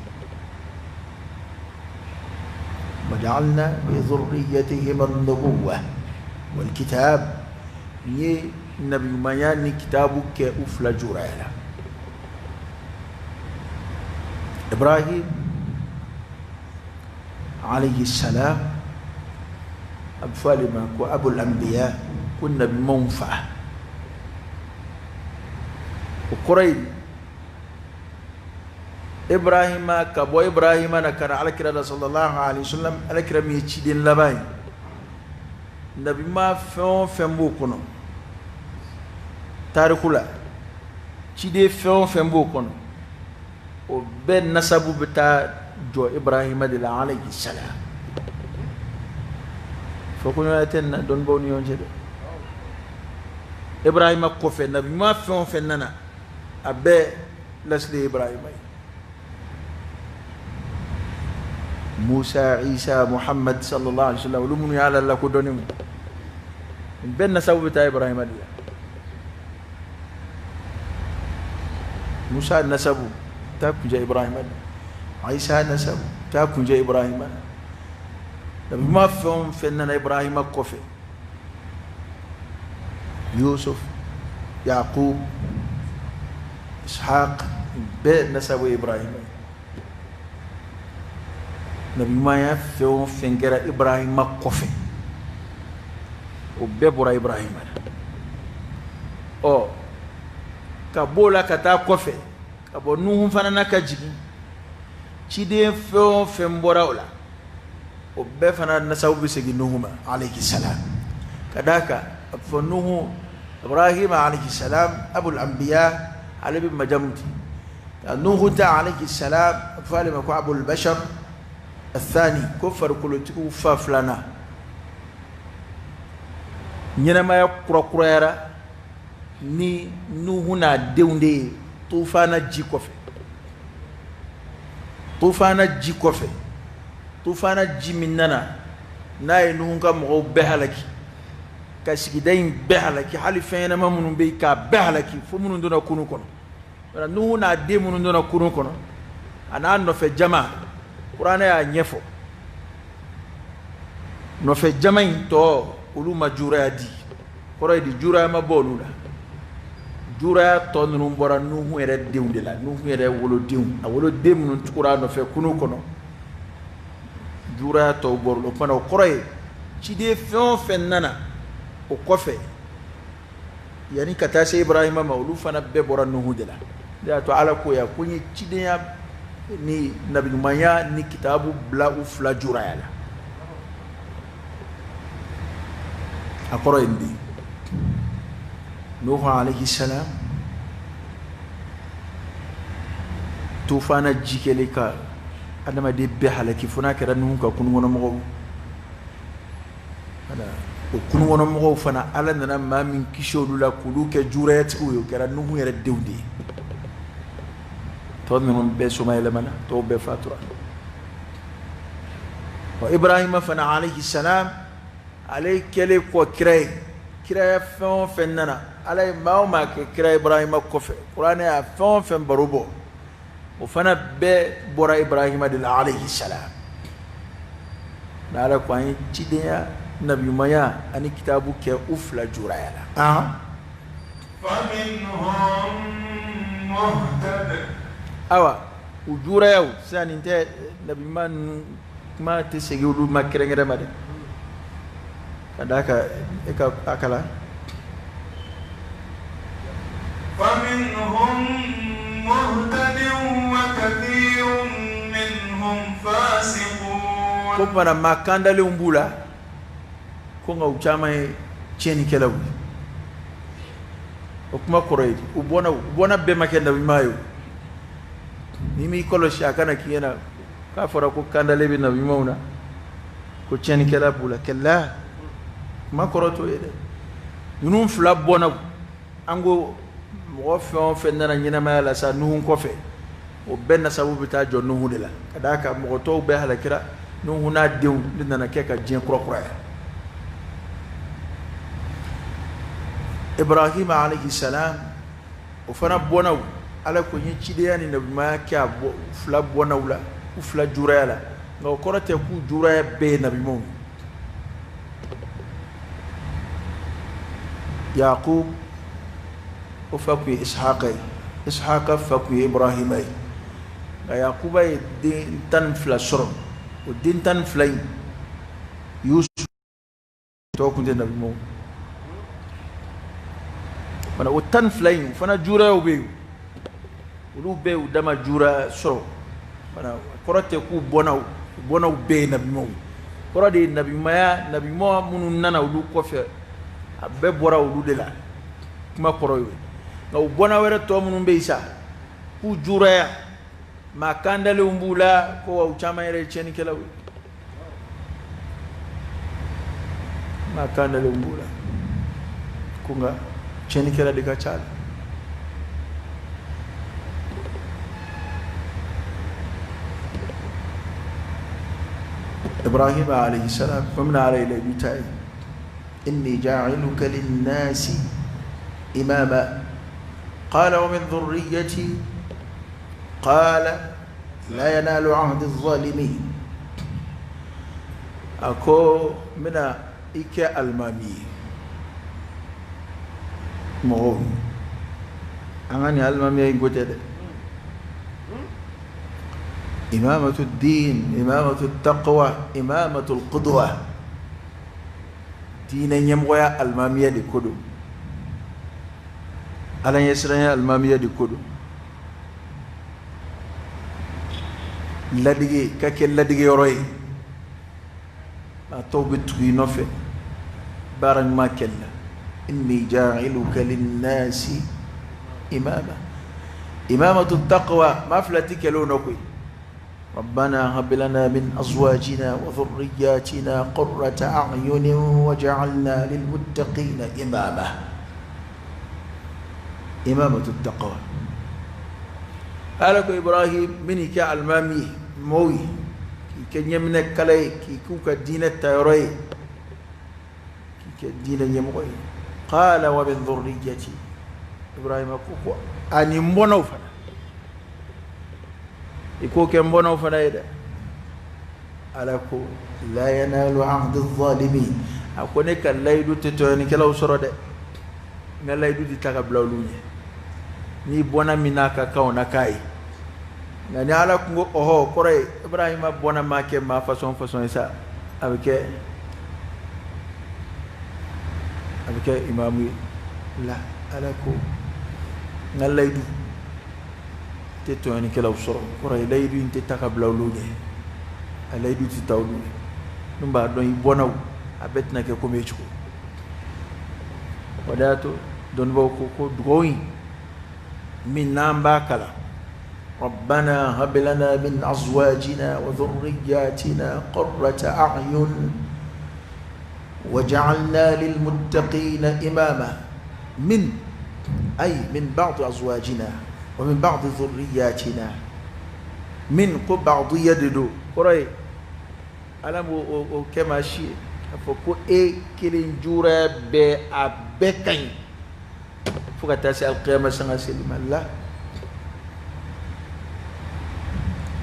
Speaker 2: وجعلنا في ذريتهما النبوة والكتاب, n ye nabiɲumanya ni kitabu kɛ u fila juraya la. Ibrahim عليه السلام, a bɛ fɔ ale ma ko أبو الأنبياء, ko nabiɲumanw fa. O kɔrɔ ye Ibrahima, ka bɔ Ibrahima na ka na Alakira la صلى الله عليه وسلم. Alakira min ye ciden laban ye, nabiɲuman fɛn o fɛn b'o kɔnɔ tariku la, ciden fɛn o fɛn b'o kɔnɔ, o bɛɛ nasabu bɛ taa jɔ Ibrahima de la عليه السلام. Fɔkoɲɔgɔnya tɛ nin na dɔnnibaw ni ɲɔgɔn cɛ dɛ. Ibrahima kɔfɛ, nabiɲuman fɛn o fɛn nana, a bɛɛ lasili ye Ibrahima ye. Musa, Isa, Muhammad صلى الله عليه وسلم, olu minnu y'Ala lakodɔnni mu, nin bɛɛ nasabu bɛ taa Ibrahima de la. Musa nasabu taa kunjɛ Ibrahima de la, Isa nasabu taa kunjɛ Ibrahima la. Nabiɲuman fɛn o fɛn nana Ibrahima kɔfɛ, Yusuf, Yaqub, Ishaq, bɛɛ nasabu ye Ibrahima ye. Nabiɲumanya fɛn o fɛn kɛra Ibrahima kɔfɛ, o bɛɛ bɔra Ibrahima la. Ɔ, ka b'o la ka taa kɔfɛ, ka bɔ Nuhu fana na ka jigin, ciden fɛn o fɛn bɔra o la, o bɛɛ fana nasabu bɛ segin Nuhu ma عليه السلام. Ka d'a kan a bɛ fɔ Nuhu, Ibrahima عليه السلام أبو الأنبياء, ale bɛ majamu ten. Nuhu ta عليه السلام, a bɛ fɔ ale ma ko أبو البشر الثاني, ko farikolotigiw fa filanan. Ɲɛnɛmaya kurakurayara ni Nuhu n'a denw de ye tufana ji kɔfɛ. Tufana ji kɔfɛ, tufana ji min nana n'a ye Nuhu ka mɔgɔw bɛɛ halaki, ka sigida in bɛɛ halaki, hali fɛn ɲɛnama minnu bɛ yen k'a bɛɛ halaki fo minnu donna kurun kɔnɔ. Wala Nuhu n'a den minnu donna kurun kɔnɔ a n'a nɔfɛ jama, kuranɛ y'a ɲɛfɔ. Nɔfɛ jama in tɔ olu ma juraya di, kɔrɔ ye di juraya ma bɔ olu la. Juraya tɔ ninnu bɔra Nuhu yɛrɛ denw de la, Nuhu yɛrɛ wolodenw, a woloden minnu tugura a nɔfɛ kurun kɔnɔ, juraya tɔw bɔra o fana. O kɔrɔ ye ciden fɛn o fɛn nana o kɔfɛ yanni ka taa se Ibrahima ma, olu fana bɛɛ bɔra Nuhu de la. De y'a to Ala ko ya ko n ye cidenya ni nabiɲumanya ni kitabu bila u fila juraya la. A kɔrɔ ye nin de ye. Nuhu alayhi salam tufana ji kɛlen ka adamaden bɛɛ halaki fo n'a kɛra Nuhu ka kununkɔnɔmɔgɔw. O kununkɔnɔmɔgɔw fana Ala nana maa min kisi olu la k'olu kɛ jurayatigiw ye, o kɛra Nuhu yɛrɛ denw de ye. Tɔ ninnu bɛɛ somayɛlɛmana, tɔw bɛɛ fatura. Wa Ibrahima fana alayhi salam, ale kɛlen kɔ kira ye, kiraya fɛn o fɛn nana, Ala ye maa o maa kɛ kira Ibrahima kɔfɛ, kuranɛ y'a fɛn o fɛn baro bɔ, o fana bɛɛ bɔra Ibrahima de la alayhi salam. N'Ala ko an ye cidenya, nabiɲumanya ani kitabu kɛ u fila juraya la. Awa u jurayaw sisan nin tɛ nabiɲuman ninnu kuma tɛ segin olu ma kɛrɛnkɛrɛn ma dɛ, ka d'a kan e ka a kalan. Ko tuma maa kandalenw b'u la, ko nka u caman ye tiɲɛnikɛlaw ye. O kuma kɔrɔ ye u bɔnna bɛɛ ma kɛ nabiɲuman ye. N'i m'i kɔlɔsi a kana k'i ɲɛna k'a fɔra ko kandalen bɛ nabiɲumanw na, ko tiɲɛnikɛla b'u la. Kɛlɛ kuma kɔrɔ t'o ye dɛ. Ninnu fila bɔnna, an ko mɔgɔ fɛn o fɛn nana ɲɛnamaya la sa Nuhu kɔfɛ, o bɛɛ nasabu bɛ taa jɔ Nuhu de la, ka d'a kan mɔgɔ tɔw bɛɛ halakira, Nuhu n'a denw de nana kɛ ka diɲɛ kurakuraya. Ibrahima alayhi salam o fana bɔnnaw, Ala ko n ye cidenya ni nabiɲumanya kɛ a fila bɔnnaw la, u fila juraya la, nka o kɔrɔ tɛ k'u juraya bɛɛ ye nabiɲumanw ye. Yaqub o fa kun ye Ishaqa ye, Ishaqa fa kun ye Ibrahima ye. Nka Yaquba ye den 12 sɔrɔ, o den 12 in Yusuf tɔw kun tɛ nabiɲumanw. Fana o 12 in o fana jurayaw bɛ yen, olu bɛɛ y'u dama jura sɔrɔ. Fana kɔrɔ tɛ k'u bɔnnaw bɛɛ ye nabiɲumanw ye. Kɔrɔ de ye nabiɲumanya, nabiɲuman minnu nana olu kɔfɛ, a bɛɛ bɔra olu de la. Kuma kɔrɔ y'o ye. Nka u bɔnna wɛrɛ tɔ minnu bɛ yen sa, k'u juraya, maa kandalenw b'u la, ko wa u caman yɛrɛ ye tiɲɛnikɛlaw ye. Maa kandalenw b'u la, ko nka tiɲɛnikɛla de ka ca la. Ibrahim alayhi salam, komi Ala ye layidu ta ye, inni ja'iluka linnasi imama qala wa min dhurriyyati qala la yanalu ahdi adh-dhalimin. A ko n bɛna i kɛ alimami ye mɔgɔw, an ka nin alimamiya in ko tɛ dɛ. Imamatu din, imamatu taqwa, imamatu qudwa, diinɛ ɲɛmɔgɔya alimamiya de ko don, Ala ɲɛsiranya alimamiya de ko don, ladege ka kɛ ladege yɔrɔ ye, maa tɔw bɛ tugu i nɔfɛ baara ɲuman kɛli la. Inni ja'iluka linnasi imama, imamatu taqwa, maa fila ti kɛlɛ o nɔ koyi. ربنا هب لنا من أزواجنا وذرياتنا قرة أعين واجعلنا للمتقين إماما. إمامة التقوى. قال إبراهيم منك المامي mɔɔw ye, k'i kɛ ɲɛminɛ kala ye, k'i k'u ka diinɛ tayɔrɔ ye, k'i kɛ diinɛ ɲɛmɔgɔ ye. Qala wa min dhurriyyati, Ibrahima ko ko ani n bɔnnaw fana, i k'o kɛ n bɔnnaw fana ye dɛ. Ala ko la yanalu ahdi zalimin, a ko ne ka layidu tɛ tɔɲɔnikɛlaw sɔrɔ dɛ, n ka layidu tɛ taa ka bila olu ɲɛ. N'i bɔnna min n'a ka kan o na k'a ye. Nka ni Ala kun ko ɔhɔ, kɔrɔ ye Ibrahima bɔnna maa kɛ maa fasɔn fasɔn ye sa, a bɛ kɛ imamu ye. La, Ala ko n ka layidu tɛ tɔɲɔnikɛlaw sɔrɔ, kɔrɔ ye layidu in tɛ taa ka bila olu ɲɛ, a layidu tɛ taa olu ɲɛ. N'u b'a dɔn i bɔnnaw a bɛɛ tɛna kɛ komi e cogo. O de y'a to dɔnnibaw ko ko dugawu in min n'an b'a kalan, ربنا هب لنا من أزواجنا وذرياتنا قرة أعين وجعلنا للمتقين إماما، من أي من بعض أزواجنا ومن بعض ذرياتنا، من بعض يددو قرأي ألم وكما شيء فكو إيه كلين جورا بأبكين فكتاسي القيامة سنة سلم الله.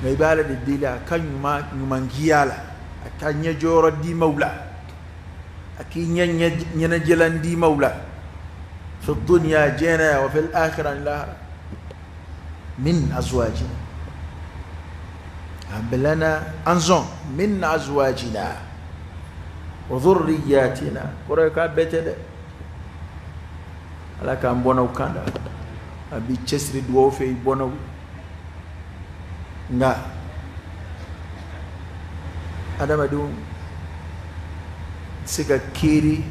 Speaker 2: Nka i b'ala de deli a ka ɲumangiya la, a ka ɲɛjɔyɔrɔ d'i ma u la, a k'i ɲɛ ɲɛnajɛlan d'i ma u la, fi dunya diɲɛ na yan, wa fil akhirah lahara. Min azwajina, hab lana an sɔn min azwajina wa dhurriyyatina, kɔrɔ ye k'a bɛɛ tɛ dɛ. Ala k'an bɔnnaw kan da, a b'i cɛsiri dugawu fɛ i bɔnnaw. Nka adamadenw tɛ se ka kiiri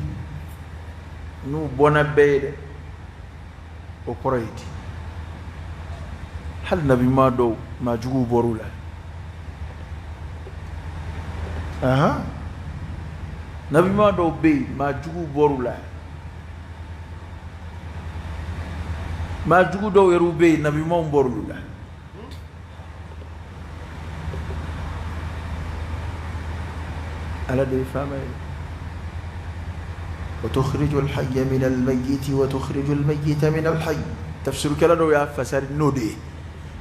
Speaker 2: n'u bɔnna bɛɛ ye dɛ. O kɔrɔ ye di, hali nabiɲuman dɔw maa juguw bɔr'u la. Nabiɲuman dɔw bɛ yen maa juguw bɔr'u la, maa jugu dɔw yɛrɛw bɛ yen nabiɲumanw bɔr'olu la. Ala de ye faama ye. Wa tukhriju al-hayya min al-mayyiti wa tukhriju al-mayyita min al-hayy. Tafsirukɛla dɔw y'a fasari n'o de ye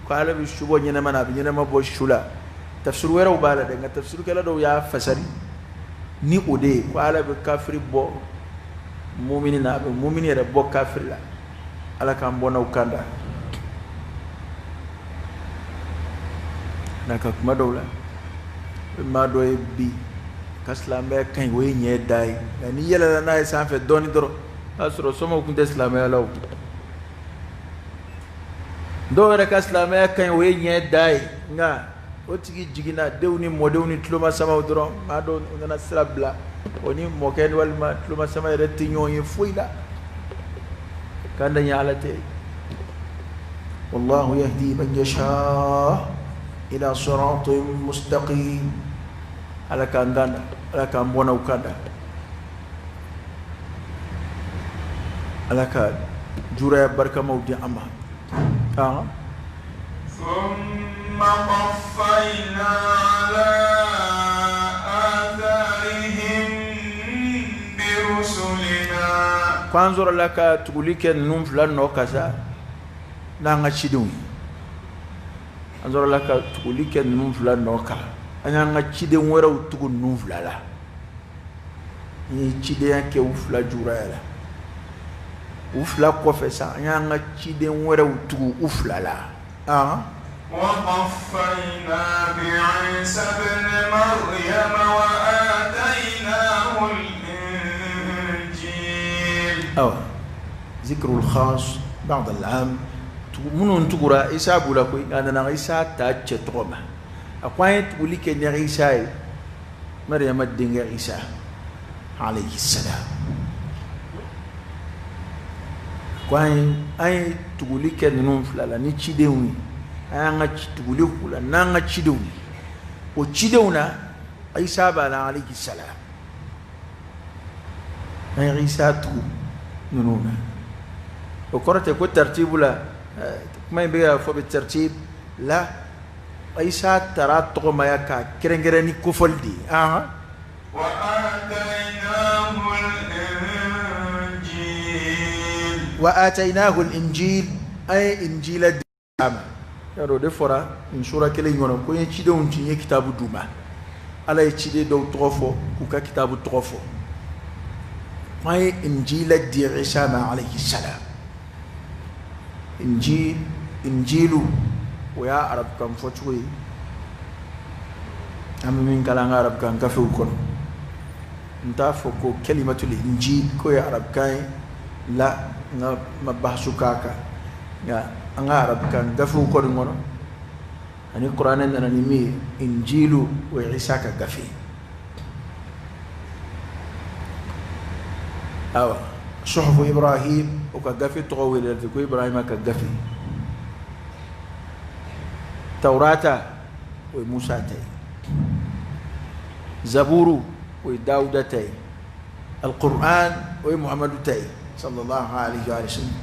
Speaker 2: ko Ala bɛ su bɔ ɲɛnama na, a bɛ ɲɛnama bɔ su la. Tafsir wɛrɛw b'a la dɛ, nka tafsirukɛla dɔw y'a fasari ni o de ye ko Ala bɛ kafiri bɔ mumini na, a bɛ mumini yɛrɛ bɔ kafiri la. Ala k'an bɔ n'aw kan da. N'a ka kuma dɔw la, maa dɔ ye bi ka silamɛya ka ɲi, o ye ɲɛ da ye, nka n'i yɛlɛla n'a ye sanfɛ dɔɔnin dɔrɔn, o y'a sɔrɔ somɔgɔw tun tɛ silamɛya la o. Dɔw yɛrɛ ka silamɛya ka ɲi, o ye ɲɛ da ye, nka o tigi jiginna denw ni mɔdenw ni tulomasamaw dɔrɔn, maa dɔw nana sira bila, o ni mɔkɛ walima tulomasama yɛrɛ tɛ ɲɔgɔn ye foyi la. K'an da ɲɛ Ala tɛ. Wallahu yahdi man yasha ila siratin mustaqim. Ala k'an kanda, Ala k'an bɔnnaw kanda, Ala ka juraya barikamaw di an ma.
Speaker 1: ثم قفينا على آثارهم برسلنا.
Speaker 2: Ko an sɔrɔla ka tuguli kɛ ninnu fila nɔ kan sa n'an ka cidenw ye. An sɔrɔla ka tuguli kɛ ninnu fila nɔ kan, an y'an ka ciden wɛrɛw tugu ninnu fila la. N ye cidenya kɛ u fila juraya la. U fila kɔfɛ sa, an y'an ka ciden wɛrɛw tugu u fila la.
Speaker 1: وقفينا بعيسى ابن مريم وآتيناه الإنجيل.
Speaker 2: Awa, ذكر الخاص بعد العام. Minnu tugura Isa b'u la koyi, nka a nana Isa ta cɛ tɔgɔ ma. A ko an ye tuguli kɛ ni Isa ye, Mariyama denkɛ Isa alayhi salam. Ko an ye tuguli kɛ ninnu fila la ni cidenw ye, an y'an ka tuguli k'u la n'an ka cidenw ye. O cidenw na Isa b'a la alayhi salam. An ye Isa tugu ninnu na. O kɔrɔ tɛ ko tartibu la, kuma in bɛ ka fɔ bɛ tartib la. Isa tara tɔgɔmaya k'a kɛrɛnkɛrɛn ni kofɔli de ye. Wa atainahu al-injil, an ye injila di a ma. Yarɔ o de fɔra nin sura kelen in kɔnɔ ko n ye cidenw ci, n ye kitabu d'u ma. Ala ye ciden dɔw tɔgɔ fɔ k'u ka kitabu tɔgɔ fɔ. An ye injila di Isa ma alayhi salam. Injil, injilu o y'a arabukan fɔcogo ye, an bɛ min kalan an ka arabukan gafew kɔnɔ. N t'a fɔ ko kalimatul injil k'o ye arabukan ye la, n ka ma bahasu k'a kan, nka an ka arabukan gafew kɔni kɔnɔ ani kuranɛ nana ni min ye, injilu o ye Isa ka gafe ye. Awa suhufu Ibrahim, o ka gafe tɔgɔ wele ten ko Ibrahima ka gafe. Taurata o ye Musa ta ye, Zaburu o ye Dawuda ta ye, Alquran o ye Muhammadu ta ye sallallahu alaihi wa sallam.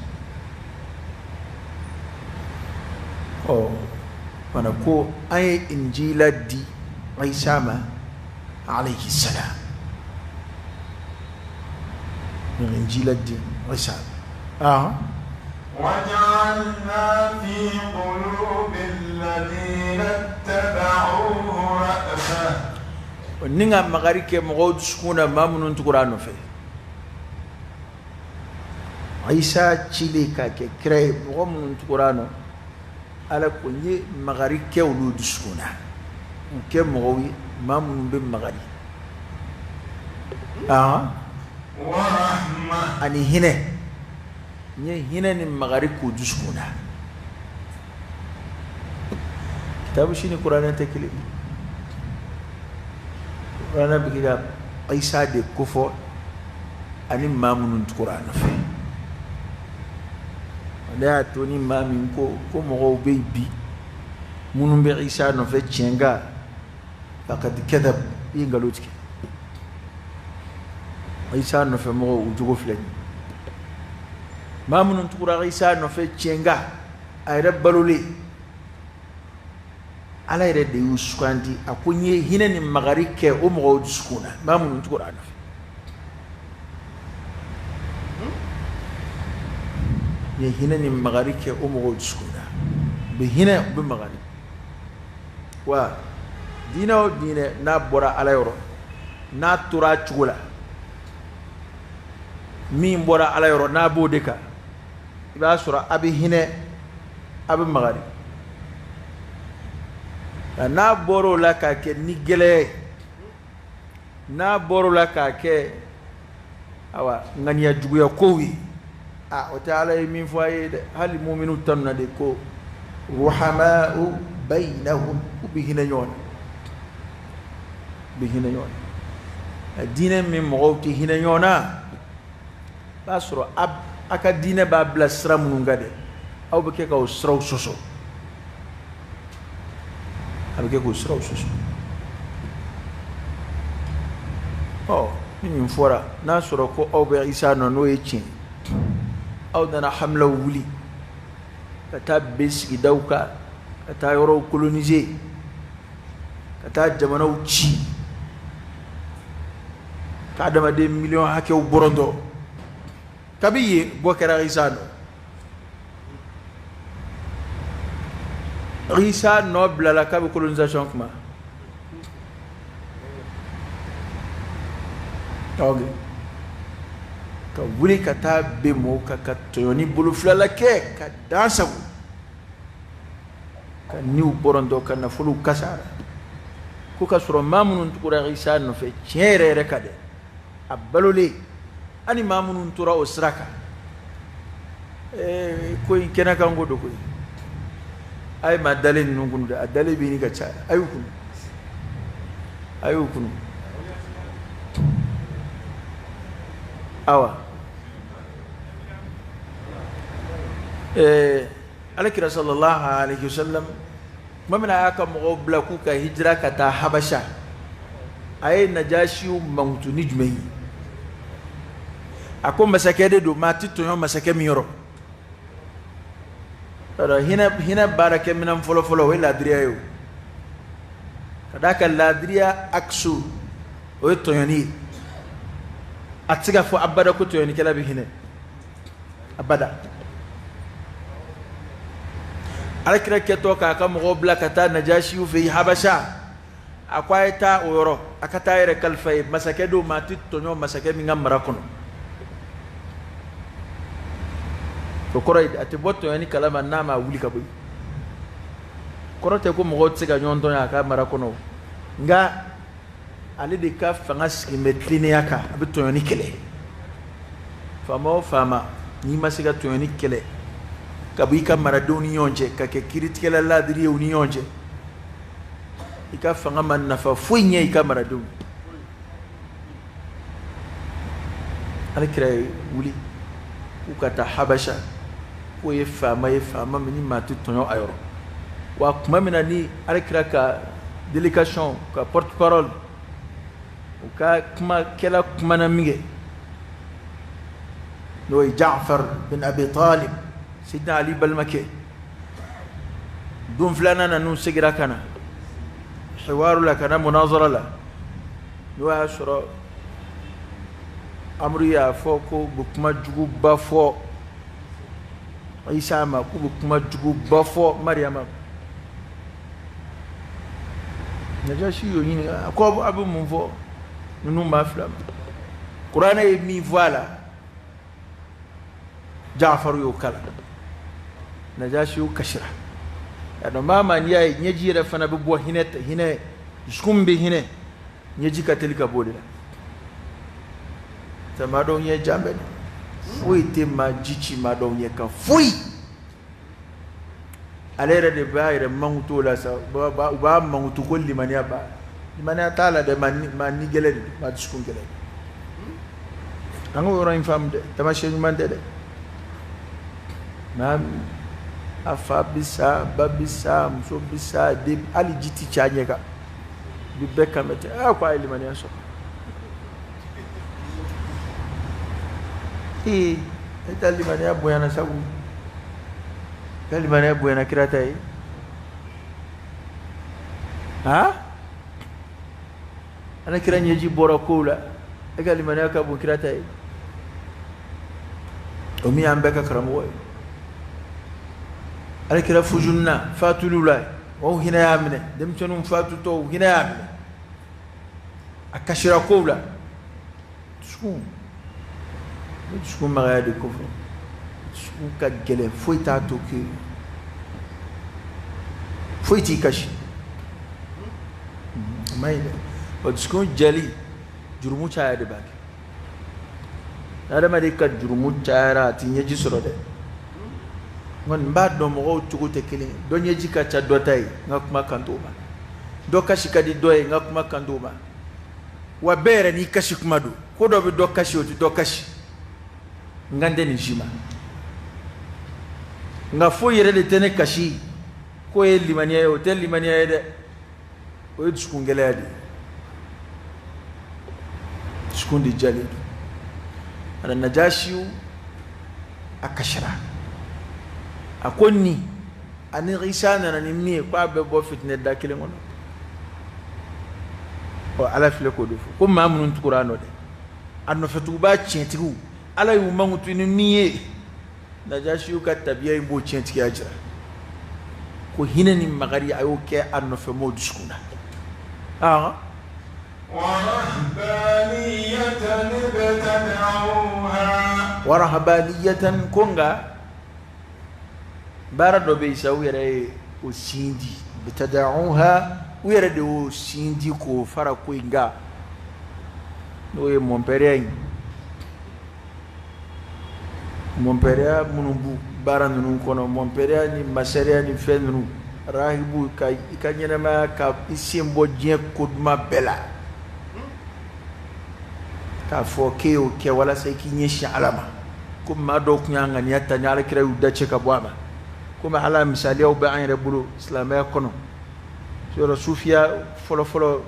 Speaker 2: Ɔ fana ko an ye injila di Isa ma alayhi salam, injila di Isa.
Speaker 1: وجعلنا في قلوب الذين اتبعوه رأفة.
Speaker 2: Ni ka makari kɛ mɔgɔw dusukun na, maa minnu tugura a nɔfɛ. Isa cilen k'a kɛ kira ye, mɔgɔ minnu tugura a nɔ, Ala ko n ye makari kɛ olu dusukun na, u kɛ mɔgɔw ye maa minnu bɛ makari ani hinɛ. N ye hinɛ ni makari k'u dusukun na. Kitabu si ni kuranɛ tɛ kelen. Kuranɛ bɛ ka Isa de kofɔ ani maa minnu tugura a nɔfɛ. Ne y'a to ni maa min ko ko mɔgɔw bɛ yen bi minnu bɛ Isa nɔfɛ tiɲɛ kan, faqad kadhab, i ye nkalon tigɛ. Isa nɔfɛ mɔgɔw u jogo filɛ nin ye. Maa minnu tugura Isa nɔfɛ tiɲɛ kan, a yɛrɛ balolen, Ala yɛrɛ de y'u sugandi. A ko n ye hinɛ ni makari kɛ o mɔgɔw dusukun na, maa minnu tugura a nɔfɛ. N ye hinɛ ni makari kɛ o mɔgɔw dusukun na. U bɛ hinɛ, u bɛ makari. Wa diinɛ o diinɛ n'a bɔra Ala yɔrɔ, n'a tora a cogo la, min bɔra Ala yɔrɔ n'a b'o de kan, i b'a sɔrɔ a bɛ hinɛ, a bɛ makari. Nka n'a bɔra o la k'a kɛ ni gɛlɛya ye, n'a bɔra o la k'a kɛ awa ŋaniya juguya kow ye, a o tɛ Ala ye min fɔ a ye dɛ. Hali muminu tanu na de ko ruhamau bainahum, u bɛ hinɛ ɲɔgɔn na, u bɛ hinɛ ɲɔgɔn na. Diinɛ min mɔgɔw tɛ hinɛ ɲɔgɔn na, b'a sɔrɔ a ka diinɛ b'a bila sira minnu kan dɛ, aw bɛ kɛ k'o siraw sɔsɔ, a bɛ kɛ k'o siraw sɔsɔ. Ɔ ni nin fɔra, n'a sɔrɔ ko aw bɛ Isa nɔ, n'o ye tiɲɛ, aw nana hamilaw wuli ka taa ben sigidaw kan, ka taa yɔrɔw coloniser, ka taa jamanaw ci, ka adamaden miliyɔn hakɛw bɔrɔntɔ. Kabi yen bɔ kɛra Isa nɔ. Isa nɔ bilala kabi colonisation kuma. Ok, ka wuli ka taa ben mɔgɔw kan, ka tɔɲɔni bolofilala kɛ, ka dan sago, ka niw bɔrɔntɔ, ka nafolow kasara, ko ka sɔrɔ maa minnu tugura Isa nɔfɛ tiɲɛ yɛrɛ yɛrɛ ka dɛ, a balolen, ani maa minnu tora o sira kan, ko in kɛnɛ kan ko don koyi. A ye maa dalen ninnu kunu dɛ, a dalen bɛ ɲini ka caya, a y'u kunu, a y'u kunu. Awa Alakira sallallahu alaihi wasallam, tuma min na a y'a ka mɔgɔw bila k'u ka hijira ka taa Habasha, a ye Najasiw mankutu ni jumɛn ye? A ko masakɛ de don, maa tɛ tɔɲɔ masakɛ min yɔrɔ. Hinɛ baarakɛminɛn fɔlɔfɔlɔ o ye laadiriya ye o. Ka d'a kan laadiriya aksu o ye tɔɲɔni ye. A tɛ se ka fɔ abada ko tɔɲɔnikɛla bɛ hinɛ abada. Alakira kɛtɔ k'a ka mɔgɔw bila ka taa Najasiw fɛ yen Habasha, a ko a ye taa o yɔrɔ, a ka taa yɛrɛ kalifa ye masakɛ don, maa tɛ tɔɲɔ masakɛ min ka mara kɔnɔ. O kɔrɔ ye a tɛ bɔ tɔɲɔni kalama n'a ma wuli ka bɔ yen. Kɔrɔ tɛ ko mɔgɔw tɛ se ka ɲɔgɔn tɔɲɔ a ka mara kɔnɔ, nka ale de ka fanga sigilen bɛ tilennenya kan, a bɛ tɔɲɔni kɛlɛ. Faama o faama, n'i ma se ka tɔɲɔni kɛlɛ ka bɔ i ka maradenw ni ɲɔgɔn cɛ, ka kɛ kiiritigɛla laadiri ye u ni ɲɔgɔn cɛ, i ka fanga ma nafa foyi ɲɛ i ka maradenw. Alakira ye wuli k'u ka taa Habasha, k'o ye faama ye, faama min ni maa tɛ tɔɲɔ a yɔrɔ. Wa tuma min na ni alakira ka délégation ka porte parole u ka kumakɛla kumana min kɛ, n'o ye Jaafar bin Abi Talib, Sidina Ali balimakɛ, don filanan na n'u seginna ka na hiwaru la, ka na munazara la, n'o y'a sɔrɔ Amuru y'a fɔ ko u bɛ kuma juguba fɔ Isa ma, k'u bɛ kuma juguba fɔ Mariyama. Najasi y'o ɲininka, a ko a bɛ mun fɔ ninnu maa fila ma? Kuranɛ ye min fɔ a la, Jaafaru y'o kalan. Najasi y'o kasira. Y'a dɔn maa maa n'i y'a ye ɲɛji yɛrɛ fana bɛ bɔ hinɛ, hinɛ dusukun bɛ hinɛ, ɲɛji ka teli ka bɔ o de la. Tɛ maa dɔw ɲɛ jan bɛ dɛ, foyi tɛ maa ji ci maa dɔw ɲɛ kan, foyi. Ale yɛrɛ de b'a yɛrɛ mankutu o la sa, u b'a mankutu ko limaniya b'a, limaniya t'a la dɛ, maa ni gɛlɛn de don, maa dusukun gɛlɛn. An k'o yɔrɔ in faamu dɛ, taamasiyɛn ɲuman tɛ dɛ. Maa a fa bi sa, ba bi sa, muso bi sa, den hali ji ti ci a ɲɛ kan, bi bɛɛ kan bɛ ten, aa ko a ye limaniya sɔrɔ. Ee, e ta limaniya bonyana sabu ka limaniya bonyana kira ta ye. Ha, ala kira ɲɛji bɔra kow la, e ka limaniya ka bon kira ta ye. O min y'an bɛɛ ka karamɔgɔ ye, ala kira fujunna fatuliw la, o hinɛ y'a minɛ, denmisɛnninw fatutɔ o hinɛ y'a minɛ, a kasira kow la. Dusukun bɛ dusukun magaya de kofɔ, dusukun ka gɛlɛn, foyi t'a to ke foyi t'i kasi, a man ɲi dɛ. Wa dusukun jali, jurumu caya de b'a kɛ. Adamaden ka jurumu cayara, a ti ɲɛji sɔrɔ dɛ. N kɔni b'a dɔn mɔgɔw cogo tɛ kelen ye, dɔ ɲɛji ka ca dɔ ta ye, n ka kuma kan t'o ma, dɔ kasi ka di dɔ ye, n ka kuma kan t'o ma. Wa bɛɛ yɛrɛ n'i kasi kuma don, ko dɔ bɛ dɔ kasi, o tɛ dɔ kasi, n kan tɛ nin si ma. Nka foyi yɛrɛ de tɛ ne kasi k'o ye limaniya ye, o tɛ limaniya ye dɛ, o ye dusukun gɛlɛya de ye, dusukun de jalen don. A Najasiw a kasira, a ko nin ani Isa nana ni min ye k'a bɛ bɔ fitinɛ da kelen kɔnɔ. Ɔ Ala filɛ k'o de fɔ ko maa minnu tugura a nɔ dɛ, a nɔfɛtugubaa tiɲɛtigiw, Ala y'u mankutu ni min ye. Najasiw ka tabiya in b'o tiɲɛtigiya jira ko hinɛ ni makari a y'o kɛ a nɔfɛmɔgɔw dusukun na. Warahabaniyatan, ko nka baara dɔ bɛ yen sa, u yɛrɛ ye o sindi, ibtada'uha, u yɛrɛ de y'o sindi k'o fara ko in kan, n'o ye mɔnpɛriya in. Mɔnpɛriya minnu b'u baara ninnu kɔnɔ, mɔnpɛriya ni masariya ni fɛn ninnu, rahibu ka i ka ɲɛnamaya ka i sen bɔ diɲɛ ko duman bɛɛ la, k'a fɔ k'e y'o kɛ walasa i k'i ɲɛsin Ala ma. Komi maa dɔw tun y'a ŋaniya ta ni Ala kira y'u da cɛ ka bɔ a ma, komi Ala misaliyaw bɛ an yɛrɛ bolo silamɛya kɔnɔ, yɔrɔ sufiya fɔlɔfɔlɔ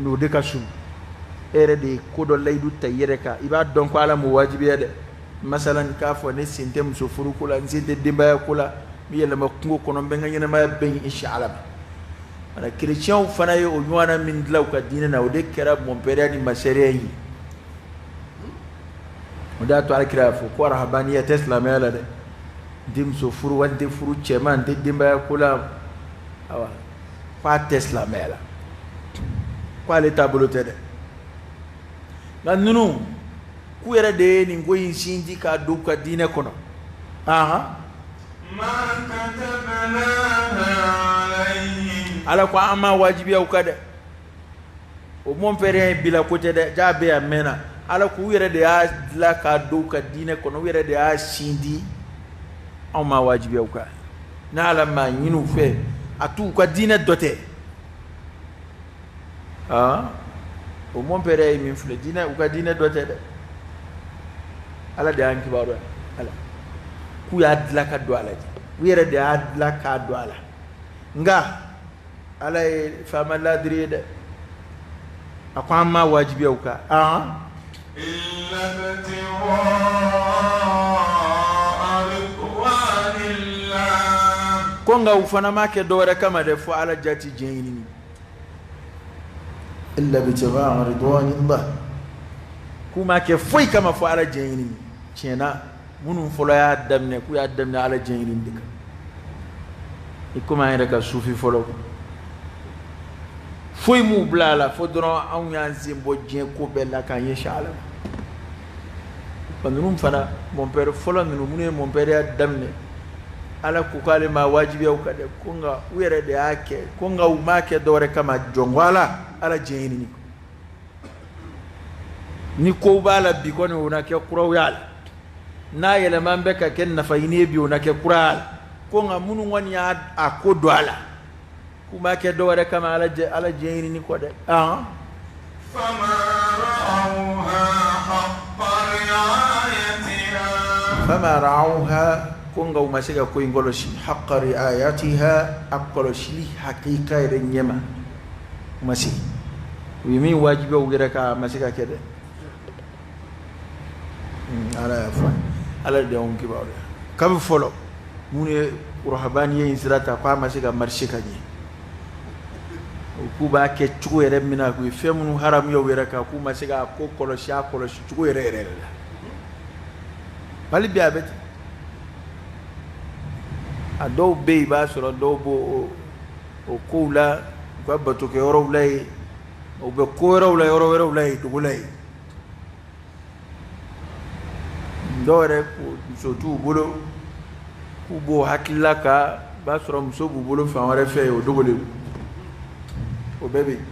Speaker 2: n'o de ka surun. E yɛrɛ de ye ko dɔ layidu ta i yɛrɛ kan, i b'a dɔn ko Ala m'o wajibiya dɛ. Masalan k'a fɔ ne sen tɛ muso furu ko la, n sen tɛ denbaya ko la, n bɛ yɛlɛma kungo kɔnɔ, n bɛ n ka ɲɛnamaya bɛɛ ɲɛsin Ala ma. Mana kerecɛnw fana ye o ɲɔgɔnna min dilan u ka diinɛ na, o de kɛra mɔnpɛriya ni masɛriya ye. O de y'a to Alakira y'a fɔ ko arahabaniya tɛ silamɛya la dɛ. N tɛ muso furu wa n tɛ furu cɛ ma, n tɛ denbaya ko la, awa k'a tɛ silamɛya la, k'ale taabolo tɛ dɛ. Nka ninnu k'u yɛrɛ de ye nin ko in sinti k'a don u ka diinɛ kɔnɔ. Ahan. Ala ko an m'a wajibiya u kan dɛ. O mɔnpɛriya in bila ko tɛ dɛ, jaa bɛ yan mɛnna. Ala k'u yɛrɛ de y'a dilan k'a don u ka diinɛ kɔnɔ, u yɛrɛ de y'a sinti, anw m'a wajibiya u kan. N'Ala m'a ɲini u fɛ, a t'u ka diinɛ dɔ tɛ. Aa, o mɔnpɛriya ye min filɛ, diinɛ, u ka diinɛ dɔ tɛ dɛ. Ala de y'an kibaruya, Ala k'u y'a dilan ka don a la de, u yɛrɛ de y'a dilan k'a don a la. Nka Ala ye faama ladiri ye dɛ, a ko an m'a wajibiya u kan. Aa, ko nka u fana m'a kɛ dɔwɛrɛ kama dɛ, fo Ala jati diɲɛ ɲinini. Illa ibtighaa ridwanillah, k'u m'a kɛ foyi kama fo Ala diɲɛ ɲinini. Tiɲɛ na, minnu fɔlɔ y'a daminɛ, k'u y'a daminɛ Ala diɲɛ ɲinini de kan. I komi an yɛrɛ ka sufi fɔlɔ, foyi m'u bila a la fo dɔrɔn anw y'an sen bɔ diɲɛ ko bɛɛ la k'an ɲɛsin Ala ma. Ninnu fana mɔnpɛri fɔlɔ ninnu, minnu ye mɔnpɛriya daminɛ, Ala ko k'ale ma wajibiya u kan dɛ, ko nka u yɛrɛ de y'a kɛ, ko nka u m'a kɛ dɔwɛrɛ kama jɔnko Ala, Ala diɲɛ ɲinini. Ni kow b'a la bi kɔni, o na kɛ kuraw y'a la. N'a yɛlɛma bɛ ka kɛ nafa ɲini ye bi, o na kɛ kura y'a la. Ko nka minnu kɔni y'a a ko don a la, k'u m'a kɛ dɔwɛrɛ kama Ala diɲɛ ɲinini kɔ dɛ. Fama ra'awha, ko nka u ma se ka ko in kɔlɔsi, haqqa ri'ayatiha, a kɔlɔsili hakika yɛrɛ ɲɛma, u ma se. U ye min wajibiya u yɛrɛ kan, a ma se ka kɛ dɛ. Ala y'a fɔ, Ala de y'anw kibaruya. Kabi fɔlɔ minnu ye rahabaniya in sira ta, k'a ma se ka marcher ka ɲɛ, u k'u b'a kɛ cogo yɛrɛ min na, k'u ye fɛn minnu haramuya u yɛrɛ kan, k'u ma se k'a ko kɔlɔsi, a kɔlɔsi cogo yɛrɛ yɛrɛ la. Hali bi a bɛ ten. A dɔw bɛ yen, i b'a sɔrɔ dɔw b'o o kow la, u ka batokɛyɔrɔw la yen, u bɛ ko wɛrɛw la yɔrɔ wɛrɛw la yen, dogo la yen. Dɔw yɛrɛ muso t'u bolo, k'u b'o hakilila kan, i b'a sɔrɔ muso b'u bolo fan wɛrɛ fɛ yen, o dogolen o bɛɛ bɛ yen.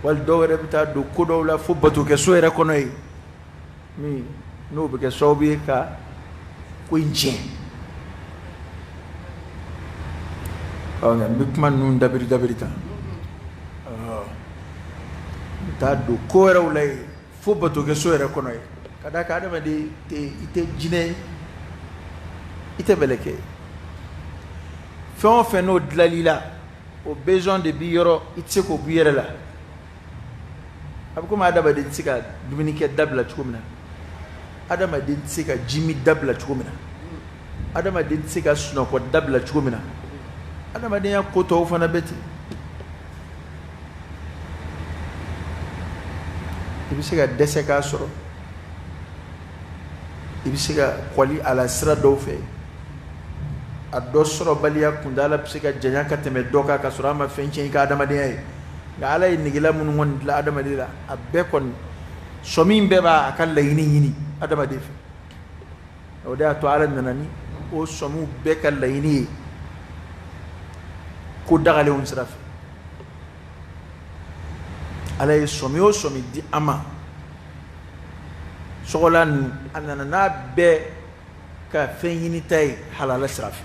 Speaker 2: Wali dɔw yɛrɛ bɛ taa don ko dɔw la fo batokɛso yɛrɛ kɔnɔ yen, min n'o bɛ kɛ sababu ye ka ko in tiɲɛ. Ɔ, nka n bɛ kuma ninnu dabiri dabiri tan. Ɔ, n bɛ taa don ko wɛrɛw la yen fo batokɛso yɛrɛ kɔnɔ yen, ka d'a kan adamaden tɛ, i tɛ jinɛ ye, i tɛ mɛlɛkɛ ye. Fɛn o fɛn n'o dilal'i la, o besoin de b'i yɔrɔ, i tɛ se k'o b'i yɛrɛ la. A bɛ komi adamaden tɛ se ka dumuni kɛ dabila cogo min na, adamaden tɛ se ka ji min dabila cogo min na, adamaden tɛ se ka sunɔgɔ dabila cogo min na, adamadenya ko tɔw fana bɛ ten. I bɛ se ka dɛsɛ k'a sɔrɔ, i bɛ se ka kɔli a la sira dɔw fɛ, a dɔ sɔrɔbaliya kuntaala bɛ se ka janya ka tɛmɛ dɔ kan, ka sɔrɔ a ma fɛn tiɲɛ i ka adamadenya ye. Nka Ala ye negela minnu kɔni dilan adamaden la, a bɛɛ kɔni sɔmi bɛɛ b'a ka laɲini ɲini adamaden fɛ. O de y'a to Ala nana ni o sɔmiw bɛɛ ka laɲini ye ko dagalenw sira fɛ. Ala ye sɔmi o sɔmi di an ma, sɔgɔlan ninnu, a nana n'a bɛɛ ka fɛn ɲinita ye halala sira fɛ.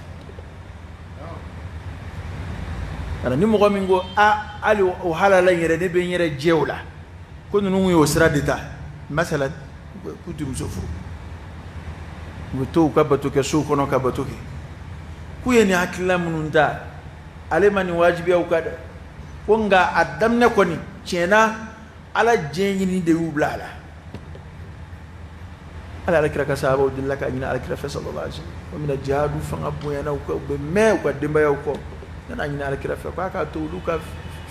Speaker 2: Ni mɔgɔ min ko a hali o halala in yɛrɛ, ne bɛ n yɛrɛ jɛ o la, ko ninnu y'o sira de ta, masala k'u tɛ muso furu, u bɛ to u ka bato kɛ sow kɔnɔ ka bato kɛ, k'u ye nin hakilila minnu ta, ale ma nin wajibiya u kan dɛ. Ko nka a daminɛ kɔni tiɲɛna, Ala diɲɛ ɲini de y'u bila a la. Ala Ala kira ka sahabaw delila k'a ɲini Ala kira fɛ sallallahu alaihi wasallam, o mina jihadu fanga bonyana u kan, u bɛ mɛn u ka denbayaw kɔ. Nana ɲini alakira fɛ k'a k'a to olu ka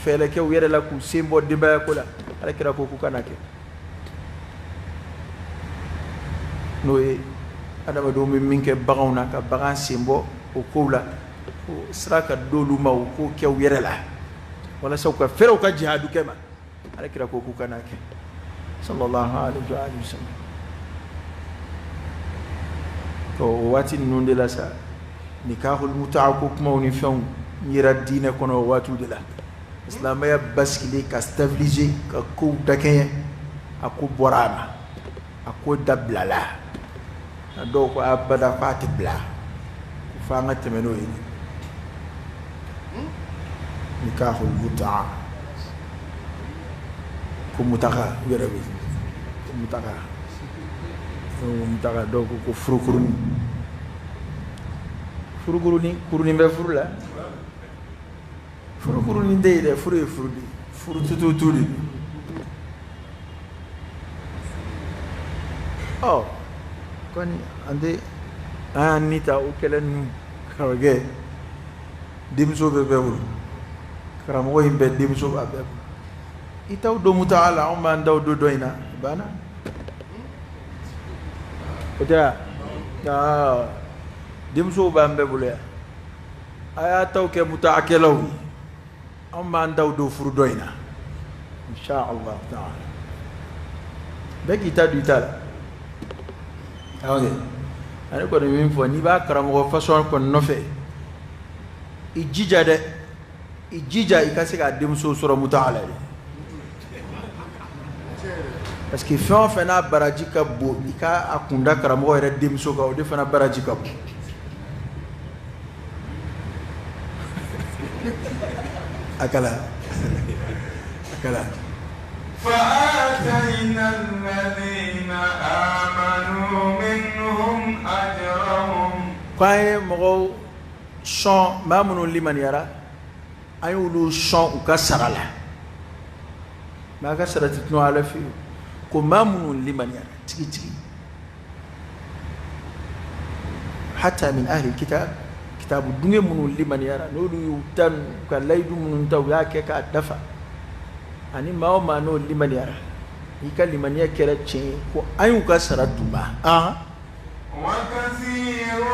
Speaker 2: fɛɛrɛ kɛ u yɛrɛ la k'u sen bɔ denbaya ko la. Alakira ko k'u kana kɛ. N'o ye adamadenw bɛ min kɛ baganw na, ka bagan sen bɔ o kow la, ko sira ka d'olu ma u k'o kɛ u yɛrɛ la walasa u ka fɛrɛ u ka jihadu kɛ ma. Alakira ko k'u kana kɛ, sallallahu alaihi wa sallam. To o waati ninnu de la sa, nikahul mutaa ko kumaw ni fɛnw yera diinɛ kɔnɔ o waatiw de la. Silamɛya basigilen ka stabiliser, ka kow dakɛɲɛ, a ko bɔra a ma, a ko dabilala. A dɔw ko abada k'a tɛ bila, ko f'an ka tɛmɛ n'o ye. Nikahul mutaa, ko mutaka u yɛrɛ bɛ ko mutaka, ko mutaka. Dɔw ko ko furukurunin, furukurunin, kurunin bɛ furu la. Furukurunin tɛ yen dɛ, furu ye furu de ye, furu tututu de. Ɔ kɔni an tɛ an y'an ni ta o kɛlɛ ninnu karamɔgɔkɛ denmuso bɛ bɛɛ bolo, karamɔgɔ in bɛɛ denmuso b'a bɛɛ bolo. I t'aw don mutaa la, anw b'an taw don dɔ in na, a banna. O tɛ wa? Denmusow b'an bɛɛ bolo yan. A y'a taw kɛ mutaakɛlaw ye, anw b'an taw don furu dɔ in na, insha Allah taala. Bɛɛ k'i ta don i ta la. Ok, ale kɔni min fɔ, n'i b'a karamɔgɔ fasɔn kɔni nɔfɛ, i jija dɛ, i jija i ka se k'a denmuso sɔrɔ mutaa la dɛ, parce que fɛn o fɛn n'a baraji ka bon, i ka a kunda karamɔgɔ yɛrɛ denmuso kan, o de fana baraji ka bon. A kala, a kala.
Speaker 1: فآتينا الذين آمنوا منهم أجرهم.
Speaker 2: K'an ye mɔgɔw sɔn, maa minnu limaniyara, an y'olu sɔn u ka sara la. Maa ka sara tɛ tunun Ala fɛ yen. Ko maa minnu limaniyara tigitigi, hatta min ahli kitab, kitabu dunge minnu limaniyara, n'olu y'u ta, u ka layidu minnu ta, u y'a kɛ k'a dafa, ani maa o maa n'o limaniyara, i ka limaniya kɛra tiɲɛ ye, ko an y'u ka sara d'u ma.
Speaker 1: وكثير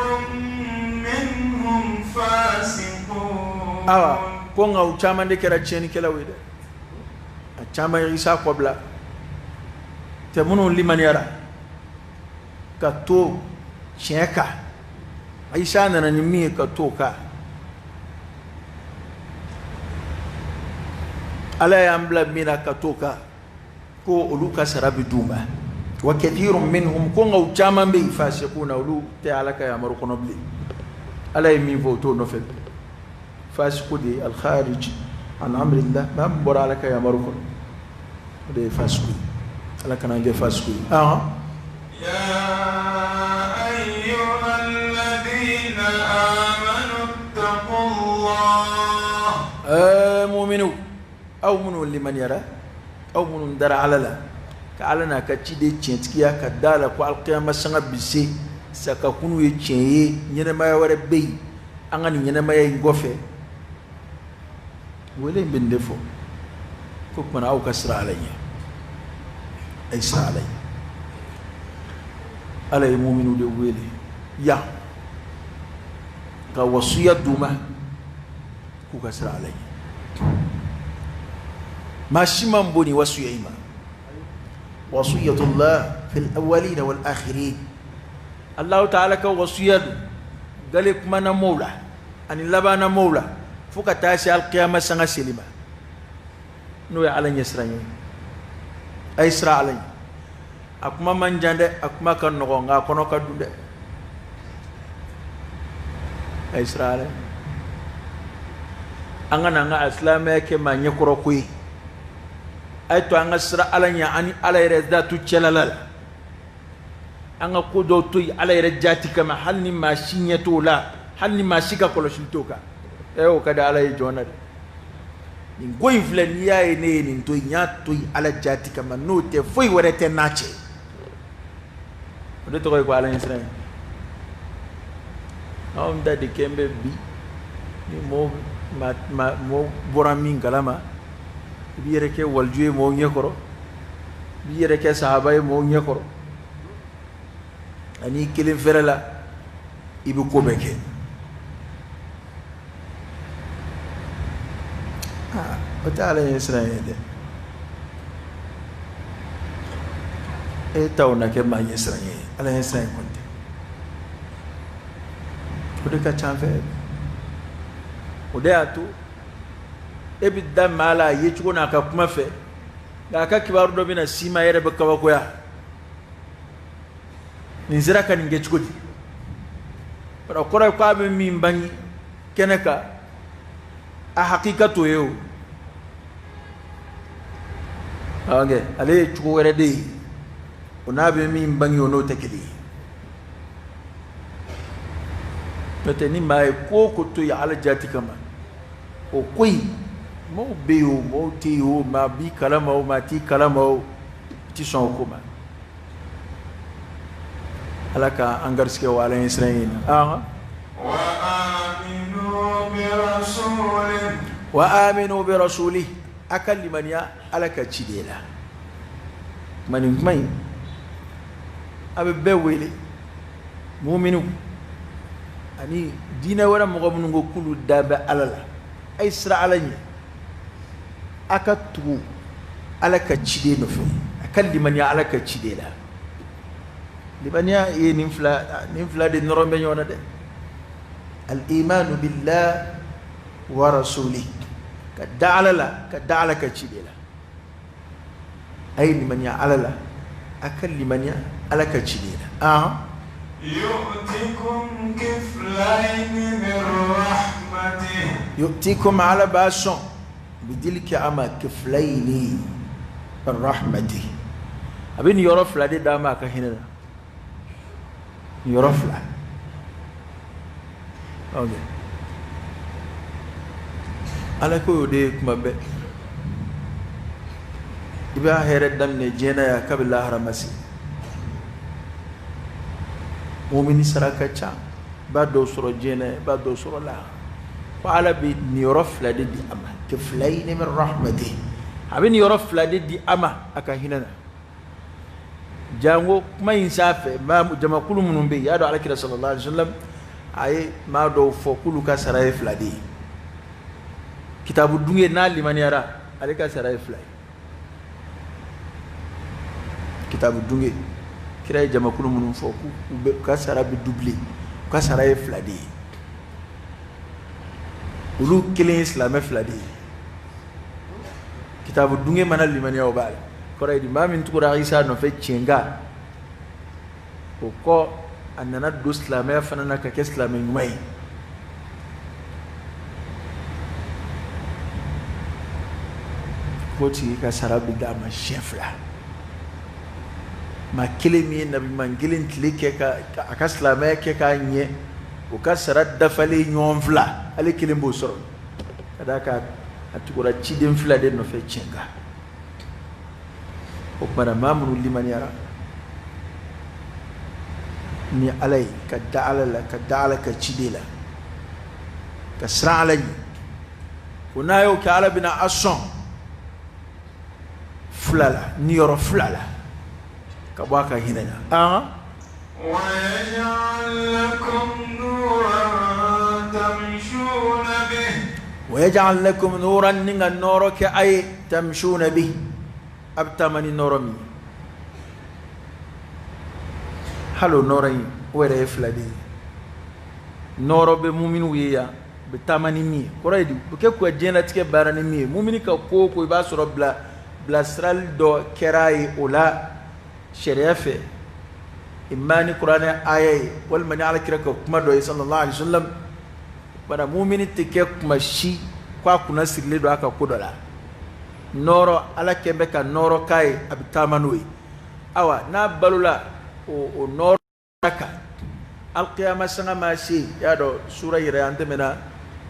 Speaker 1: منهم فاسقون.
Speaker 2: Awa, ko nka u caman de kɛra tiɲɛnikɛlaw ye dɛ, a caman ye Isa kɔbila tɛ. Minnu limaniyara ka to tiɲɛ kan, Isa nana ni min ye ka to o kan, Ala y'an bila min na ka to o kan, ko olu ka sara bɛ d'u ma. Wa kathirun minhum, ko nka u caman bɛ yen, fasiquna, olu tɛ Ala ka yamaru kɔnɔ bilen. Ala ye min fɔ, o t'o nɔfɛ bilen. Fasiku de ye al-kharij an amrillah, maa min bɔra Ala ka yamaru kɔnɔ, o de ye fasiku ye. Ala kana an kɛ fasiku ye.
Speaker 1: يا أيها الذين آمنوا اتقوا الله.
Speaker 2: Muminu, aw minnu limaniyara, aw minnu dara Ala la, ka Ala n'a ka ciden tiɲɛtigiya, ka da la ko alkiyama sanga bi se, sakakunu ye tiɲɛ ye, ɲɛnɛmaya wɛrɛ bɛ yen an ka nin ɲɛnɛmaya in kɔfɛ, wele in bɛ nin de fɔ, ko kumana aw ka siran Ala ɲɛ, a ye siran Ala ɲɛ. Ala ye muminu de wele yan ka wasuya d'u ma k'u ka siran Ala ɲɛ. Maa si man bon ni wasuya in ma. Wasiyatullah fil awwalina wal akhirin, Allahu ta'ala ka wasuya don gale kumana mɔw la ani labanna mɔw la fo ka taa se alkiyama sanga seli ma, n'o ye Ala ɲɛsiran ye. A ye siran Ala ɲɛ. A kuma man jan dɛ, a kuma ka nɔgɔn, nka a kɔnɔ ka dun dɛ. A ye siran Ala ɲɛ. An ka na an ka silamɛya kɛ maa ɲɛkɔrɔ ko ye. A ye to an ka siran Ala ɲɛ ani Ala yɛrɛ datu cɛla la. An ka ko dɔw to yen Ala yɛrɛ jaati kama, hali ni maa si ɲɛ t'o la, hali ni maa si ka kɔlɔsili t'o kan. Ɛ, o ka di Ala ye jɔn na dɛ. Nin ko in filɛ, n'i y'a ye ne ye nin to yen, n y'a to yen Ala jaati kama, n'o tɛ foyi wɛrɛ tɛ n'a cɛ. O de tɔgɔ ye ko Ala ɲɛsiran ye. Anw ta de kɛn bɛ bi ni mɔgɔw Mɔgɔw bɔra min kalama, i b'i yɛrɛ kɛ waliju ye mɔgɔw ɲɛkɔrɔ, i b'i yɛrɛ kɛ sahaba ye mɔgɔw ɲɛkɔrɔ, ani kelen fɛrɛ la i bɛ ko bɛɛ kɛ. Aa, o tɛ Ala ɲɛ siran ye dɛ. E taw na kɛ maa ɲɛ siran ye, Ala ɲɛ siran ye kɔni tɛ. O de ka ca an fɛ. O de y'a to e bɛ da maa la a yecogo n'a ka kuma fɛ, nka a ka kibaru dɔ bɛna s'i ma, e yɛrɛ bɛ kabakoya, nin sera ka nin kɛ cogo di? O kɔrɔ ye k'a bɛ min bange kɛnɛ kan, a hakika t'o ye o. Ok, ale ye cogo wɛrɛ de ye, o n'a bɛ min bange, o n'o tɛ kelen ye. N'o tɛ, ni maa ye ko o ko to yen Ala jati kama, o ko in, mɔgɔw bɛ yen o, mɔgɔw tɛ yen o, maa b'i kalama o, maa t'i kalama o, i ti sɔn o ko ma. Ala ka an garisɛgɛ wa Ala ɲɛsiran ye na. Wa aminu bi rasuli, a ka limaniya Ala ka ciden la. Kuma nin kuma in, a bɛ bɛɛ wele, muminiw ani diinɛ wɛrɛ mɔgɔ minnu ko k'olu da bɛ Ala la, a ye siran Ala ɲɛ, a ka tugu Ala ka ciden nɔfɛ, a ka limaniya Ala ka ciden la. Limaniya ye nin fila de nɔrɔ bɛ ɲɔgɔn na dɛ. Al-imanu billah wa rasuli, ka da Ala la, ka da Ala ka ciden la. A ye limaniya Ala la, a ka limaniya Ala ka ciden la. Ahan.
Speaker 1: يؤتكم كفلين من رحمته.
Speaker 2: Yu'tikum, Ala b'a sɔn bidiliki a ma, kiflayni min rahmati, a bɛ nin yɔrɔ fila de d'a ma a ka hinɛ na, nin yɔrɔ fila. Ok, Ala ko y'o de ye kuma bɛɛ, i b'a hɛrɛ daminɛ diɲɛ na yan kabi lahara ma se. Mumini sara ka ca, i b'a dɔw sɔrɔ diɲɛ na, i b'a dɔw sɔrɔ lahara. Ko Ala bɛ nin yɔrɔ fila de di a ma, kiflayni min rahmati, a bɛ nin yɔrɔ fila de di a ma a ka hinɛ na. Jango kuma in sanfɛ, maa jamakulu minnu bɛ yen, y'a dɔn Alakira sallallahu alaihi wa sallam a ye maa dɔw fɔ k'olu ka sara ye fila de ye. Kitabu dunge n'a limaniyara, ale ka sara ye fila ye. Kitabu dunge, kira ye jamakulu minnu fɔ k'u bɛ u ka sara bɛ doubler, u ka sara ye fila de ye. Olu kelen ye silamɛ fila de ye. Kitabu dunge mana limaniya, o b'a la. Kɔrɔ ye di? Maa min tugura Isa nɔfɛ tiɲɛ kan, o kɔ a nana don silamɛya fana na ka kɛ silamɛ ɲuman ye, k'o tigi ka sara bɛ d'a ma siɲɛ fila. Maa kelen min ye nabiɲuman kelen tile kɛ ka a ka silamɛya kɛ k'a ɲɛ, o ka sara dafalen ɲɔgɔn fila, ale kelen b'o sɔrɔ, ka d'a kan a tugura ciden fila de nɔfɛ tiɲɛ kan. O tuma na, maa minnu limaniyara ni Ala ye, ka da Ala la, ka da Ala ka ciden la, ka siran Ala ɲɛ, ko n'a y'o kɛ, Ala bɛna a sɔn fila la, niyɔrɔ fila la, ka bɔ a ka hinɛ na. Ahan.
Speaker 1: ويجعل لكم نورا تمشون به.
Speaker 2: ويجعل لكم نورا, ni ka nɔɔrɔ kɛ a ye, تمشون به, a bɛ taama ni nɔɔrɔ min ye. Hali o nɔɔrɔ in, o yɛrɛ ye fila de ye. Nɔɔrɔ bɛ muminiw ye yan, u bɛ taama ni min ye, kɔrɔ ye di? U bɛ kɛ k'u ka diɲɛlatigɛ baara ni min ye. Mumini ka ko o ko, i b'a sɔrɔ bilasirali dɔ kɛra a ye o la sariya fɛ, imma ni kuranɛ aya ye, walima ni Alakira ka kuma dɔ ye sallallahu alaihi wa sallam. Bana mumini tɛ kɛ kuma si k'a kunna sirilen don a ka ko dɔ la. Nɔɔrɔ, Ala kɛn bɛ ka nɔɔrɔ k'a ye, a bɛ taama n'o ye. Awa, n'a balola o nɔɔrɔ kan, alkiyama sanga ma se, i y'a dɔn sura yɛrɛ an tɛmɛna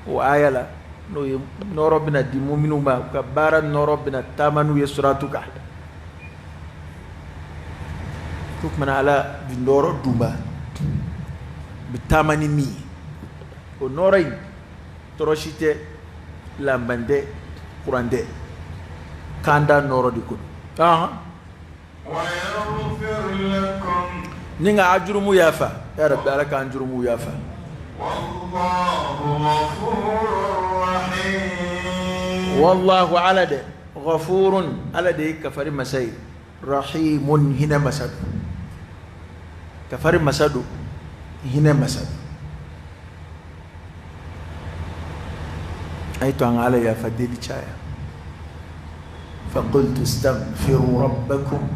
Speaker 2: o aya la, n'o ye nɔɔrɔ bɛna di muminiw ma, u ka baara nɔɔrɔ bɛna taama n'u ye suratu kan. Ko kumana Ala bi nɔɔrɔ d'u ma, u bɛ taama ni min ye, o nɔɔrɔ in tɔɔrɔ si tɛ. Lanban tɛ, kuran tɛ, kanda nɔrɔ de ko don. Ni ka a jurumu yafa, ya Rabbi Ala k'an jurumu yafa. Wallahu ala de ghafurun, ala de ye kafari masa ye, rahimun hinɛ masa don, kafari masa don, hinɛ masa don. A ye to an ka Ala yafa deli caya. Faqultu astaghfiru rabbakum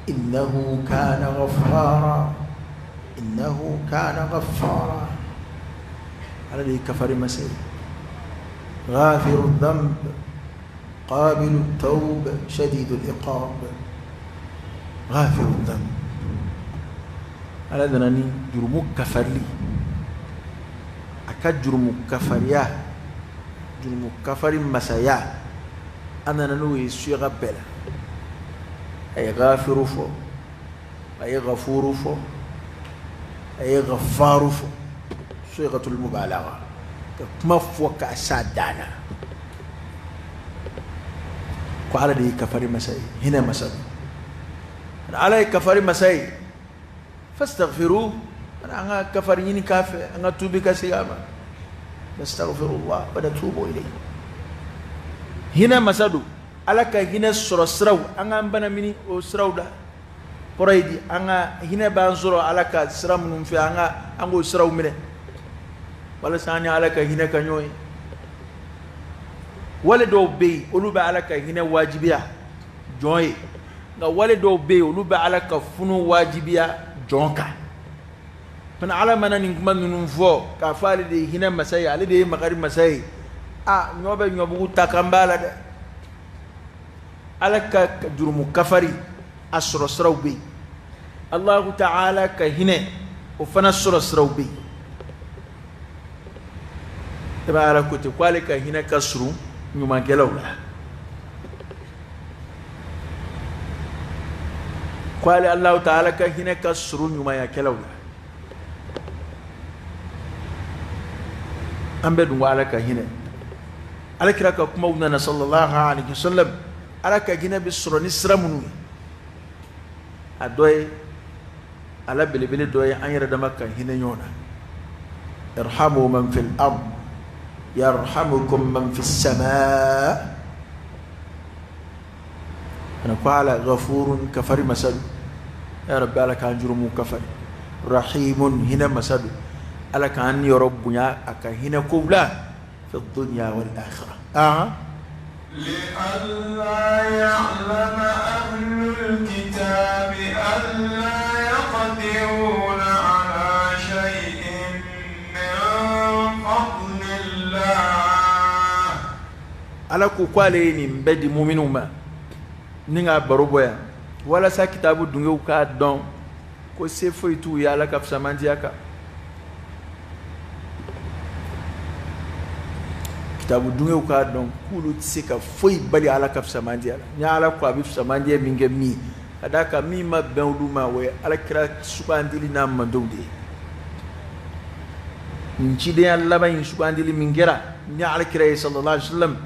Speaker 2: innahu kana ghaffara, innahu kana ghaffara. Ala de ye kafari masa ye, ghafiru dhanb, qabilu tawb, shadidu al-iqab. Ghafiru dhanb, Ala nana ni jurumu kafarili, a ka jurumu kafariya, jurumu kafari masaya, a nana n'o ye suyaga bɛɛ la. A ye ghafiru fɔ, a ye ghafuru fɔ, a ye ghaffaru fɔ, suyagatul mubalagha, ka kuma fɔ k'a s'a dan na. Ko Ala de ye kafari masa ye, hinɛ masa don. Ala ye kafari masa ye, fastaghfiru, an ka kafari ɲini k'a fɛ, an ka tuubi ka segin a ma. Nastaghfirullah wa natubu ilayhi. Hinɛ masa don, Ala ka hinɛ sɔrɔ siraw, an k'an bana mini o siraw da. Kɔrɔ ye di, an ka hinɛ b'an sɔrɔ Ala ka sira minnu fɛ, an k'o siraw minɛ walasa an ni Ala ka hinɛ ka ɲɔgɔn ye. Wale dɔw bɛ yen, olu bɛ Ala ka hinɛ wajibiya jɔn ye, nka wale dɔw bɛ yen, olu bɛ Ala ka funu wajibiya jɔn kan. Fana Ala mana nin kuma ninnu fɔ k'a fɔ ale de ye hinɛ masa ye, ale de ye makari masa ye, a ɲɔ bɛ ɲɔbugu ta kan b'a la dɛ. Ala ka jurumu kafari a sɔrɔ siraw bɛ yen, Allahu ta'ala ka hinɛ o fana sɔrɔ siraw bɛ yen. I b'a Ala ko ten ko ale ka hinɛ ka surun ɲumankɛlaw la, ko ale Allahu ta'ala ka hinɛ ka surun ɲumanyakɛlaw la. An bɛɛ dun ko Ala ka hinɛ. Ala kira ka kumaw nana sallallahu alaihi wasallam, Ala ka hinɛ bɛ sɔrɔ ni sira minnu ye, a dɔ ye ala belebele dɔ ye an yɛrɛ dama ka hinɛ ɲɔgɔn na. Irhamu man fil ard yarhamukum man fis samaa. Ana ko Ala ghafurun kafari masadu, ya Rabbi Ala k'an jurumu kafari, rahimun hinɛ masadu, Ala k'an niyɔrɔ bonya a ka hinɛ kow la, fi dunya wal akhirah.
Speaker 1: لئلا يعلم أهل الكتاب ألا يقدرون على شيء من فضل الله.
Speaker 2: Ala ko k'ale ye nin bɛɛ di muminw ma ni k'a baro bɔ yan walasa kitabu dungew k'a dɔn ko se foyi t'u ye Ala ka fisamantiya kan. Kitabu dungew k'a dɔn k'olu tɛ se ka foyi bali Ala ka fisamantiya la. Ni Ala ko a bɛ fisamantiya min kɛ min, ka d'a kan min ma bɛn olu ma, o ye Ala kira sugandili n'a mandenw de ye. Nin cidenya laban in sugandili min kɛra ni Ala kira ye sallallahu alaihi wasallam,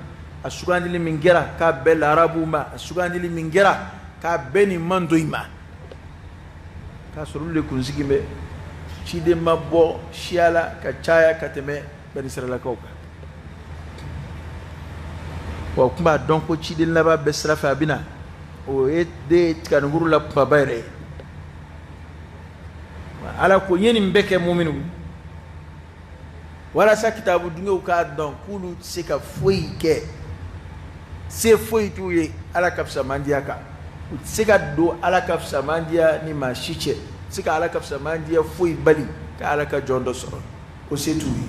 Speaker 2: a sugandili min kɛra k'a bɛn larabuw ma, a sugandili min kɛra k'a bɛn nin mando in ma, k'a sɔrɔ olu de kun sigi bɛ ciden ma bɔ siya la ka caya ka tɛmɛ banisiralakaw kan. Wa u tun b'a dɔn ko ciden laban bɛ sira fɛ a bɛ na, o ye de tiganikuru la kumaba yɛrɛ ye. Ala ko n ye nin bɛɛ kɛ muminw walasa kitabu dungew k'a dɔn k'olu tɛ se ka foyi kɛ, se foyi t'u ye Ala ka fisamandiya kan. U tɛ se ka don Ala ka fisamandiya ni maa si cɛ, u tɛ se ka Ala ka fisamandiya foyi bali ka Ala ka jɔn dɔ sɔrɔ, o se t'u ye.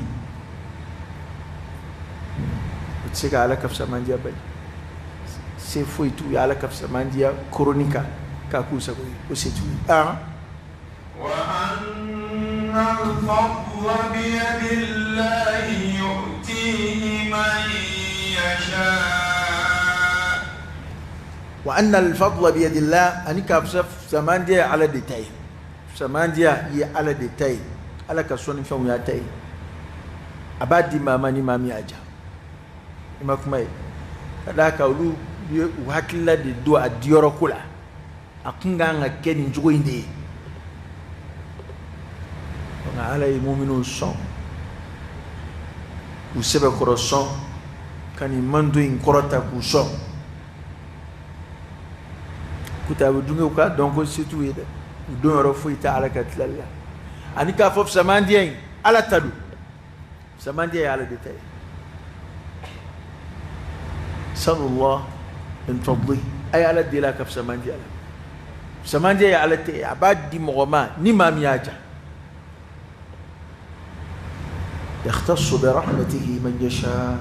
Speaker 2: U tɛ se ka Ala ka fisamandiya bali, se foyi t'u ye Ala ka fisamandiya koroni kan k'a k'u sago ye, o se t'u ye.
Speaker 1: وأن الفضل بيد الله يؤتيه من يشاء.
Speaker 2: وأن الفضل بيد الله, ani k'a fisamandiya Ala de ta ye, fisamandiya ye Ala de ta ye, Ala ka sɔnni fɛnw y'a ta ye, a b'a di maa ma ni maa min y'a ja. I ma kuma ye ka d'a kan olu ye u hakilila de don a diyɔrɔ ko la, a kun kan ka kɛ nin cogo in de ye. Nka Ala ye muminuw sɔn k'u sɛbɛkɔrɔ sɔn ka nin manto in kɔrɔta k'u sɔn. Kutabu dungew k'a dɔn ko se t'u ye dɛ, u don yɔrɔ foyi tɛ Ala ka tilali la, ani k'a fɔ fisamandiya in Ala ta don, fisamandiya ye Ala de ta ye. Sallallahu min fadli, a ye Ala deli a ka fisamandiya la. Fisamandiya ye Ala ta ye, a b'a di mɔgɔ ma ni maa min y'a ja. Yakhtassu bi rahmatihi man yasha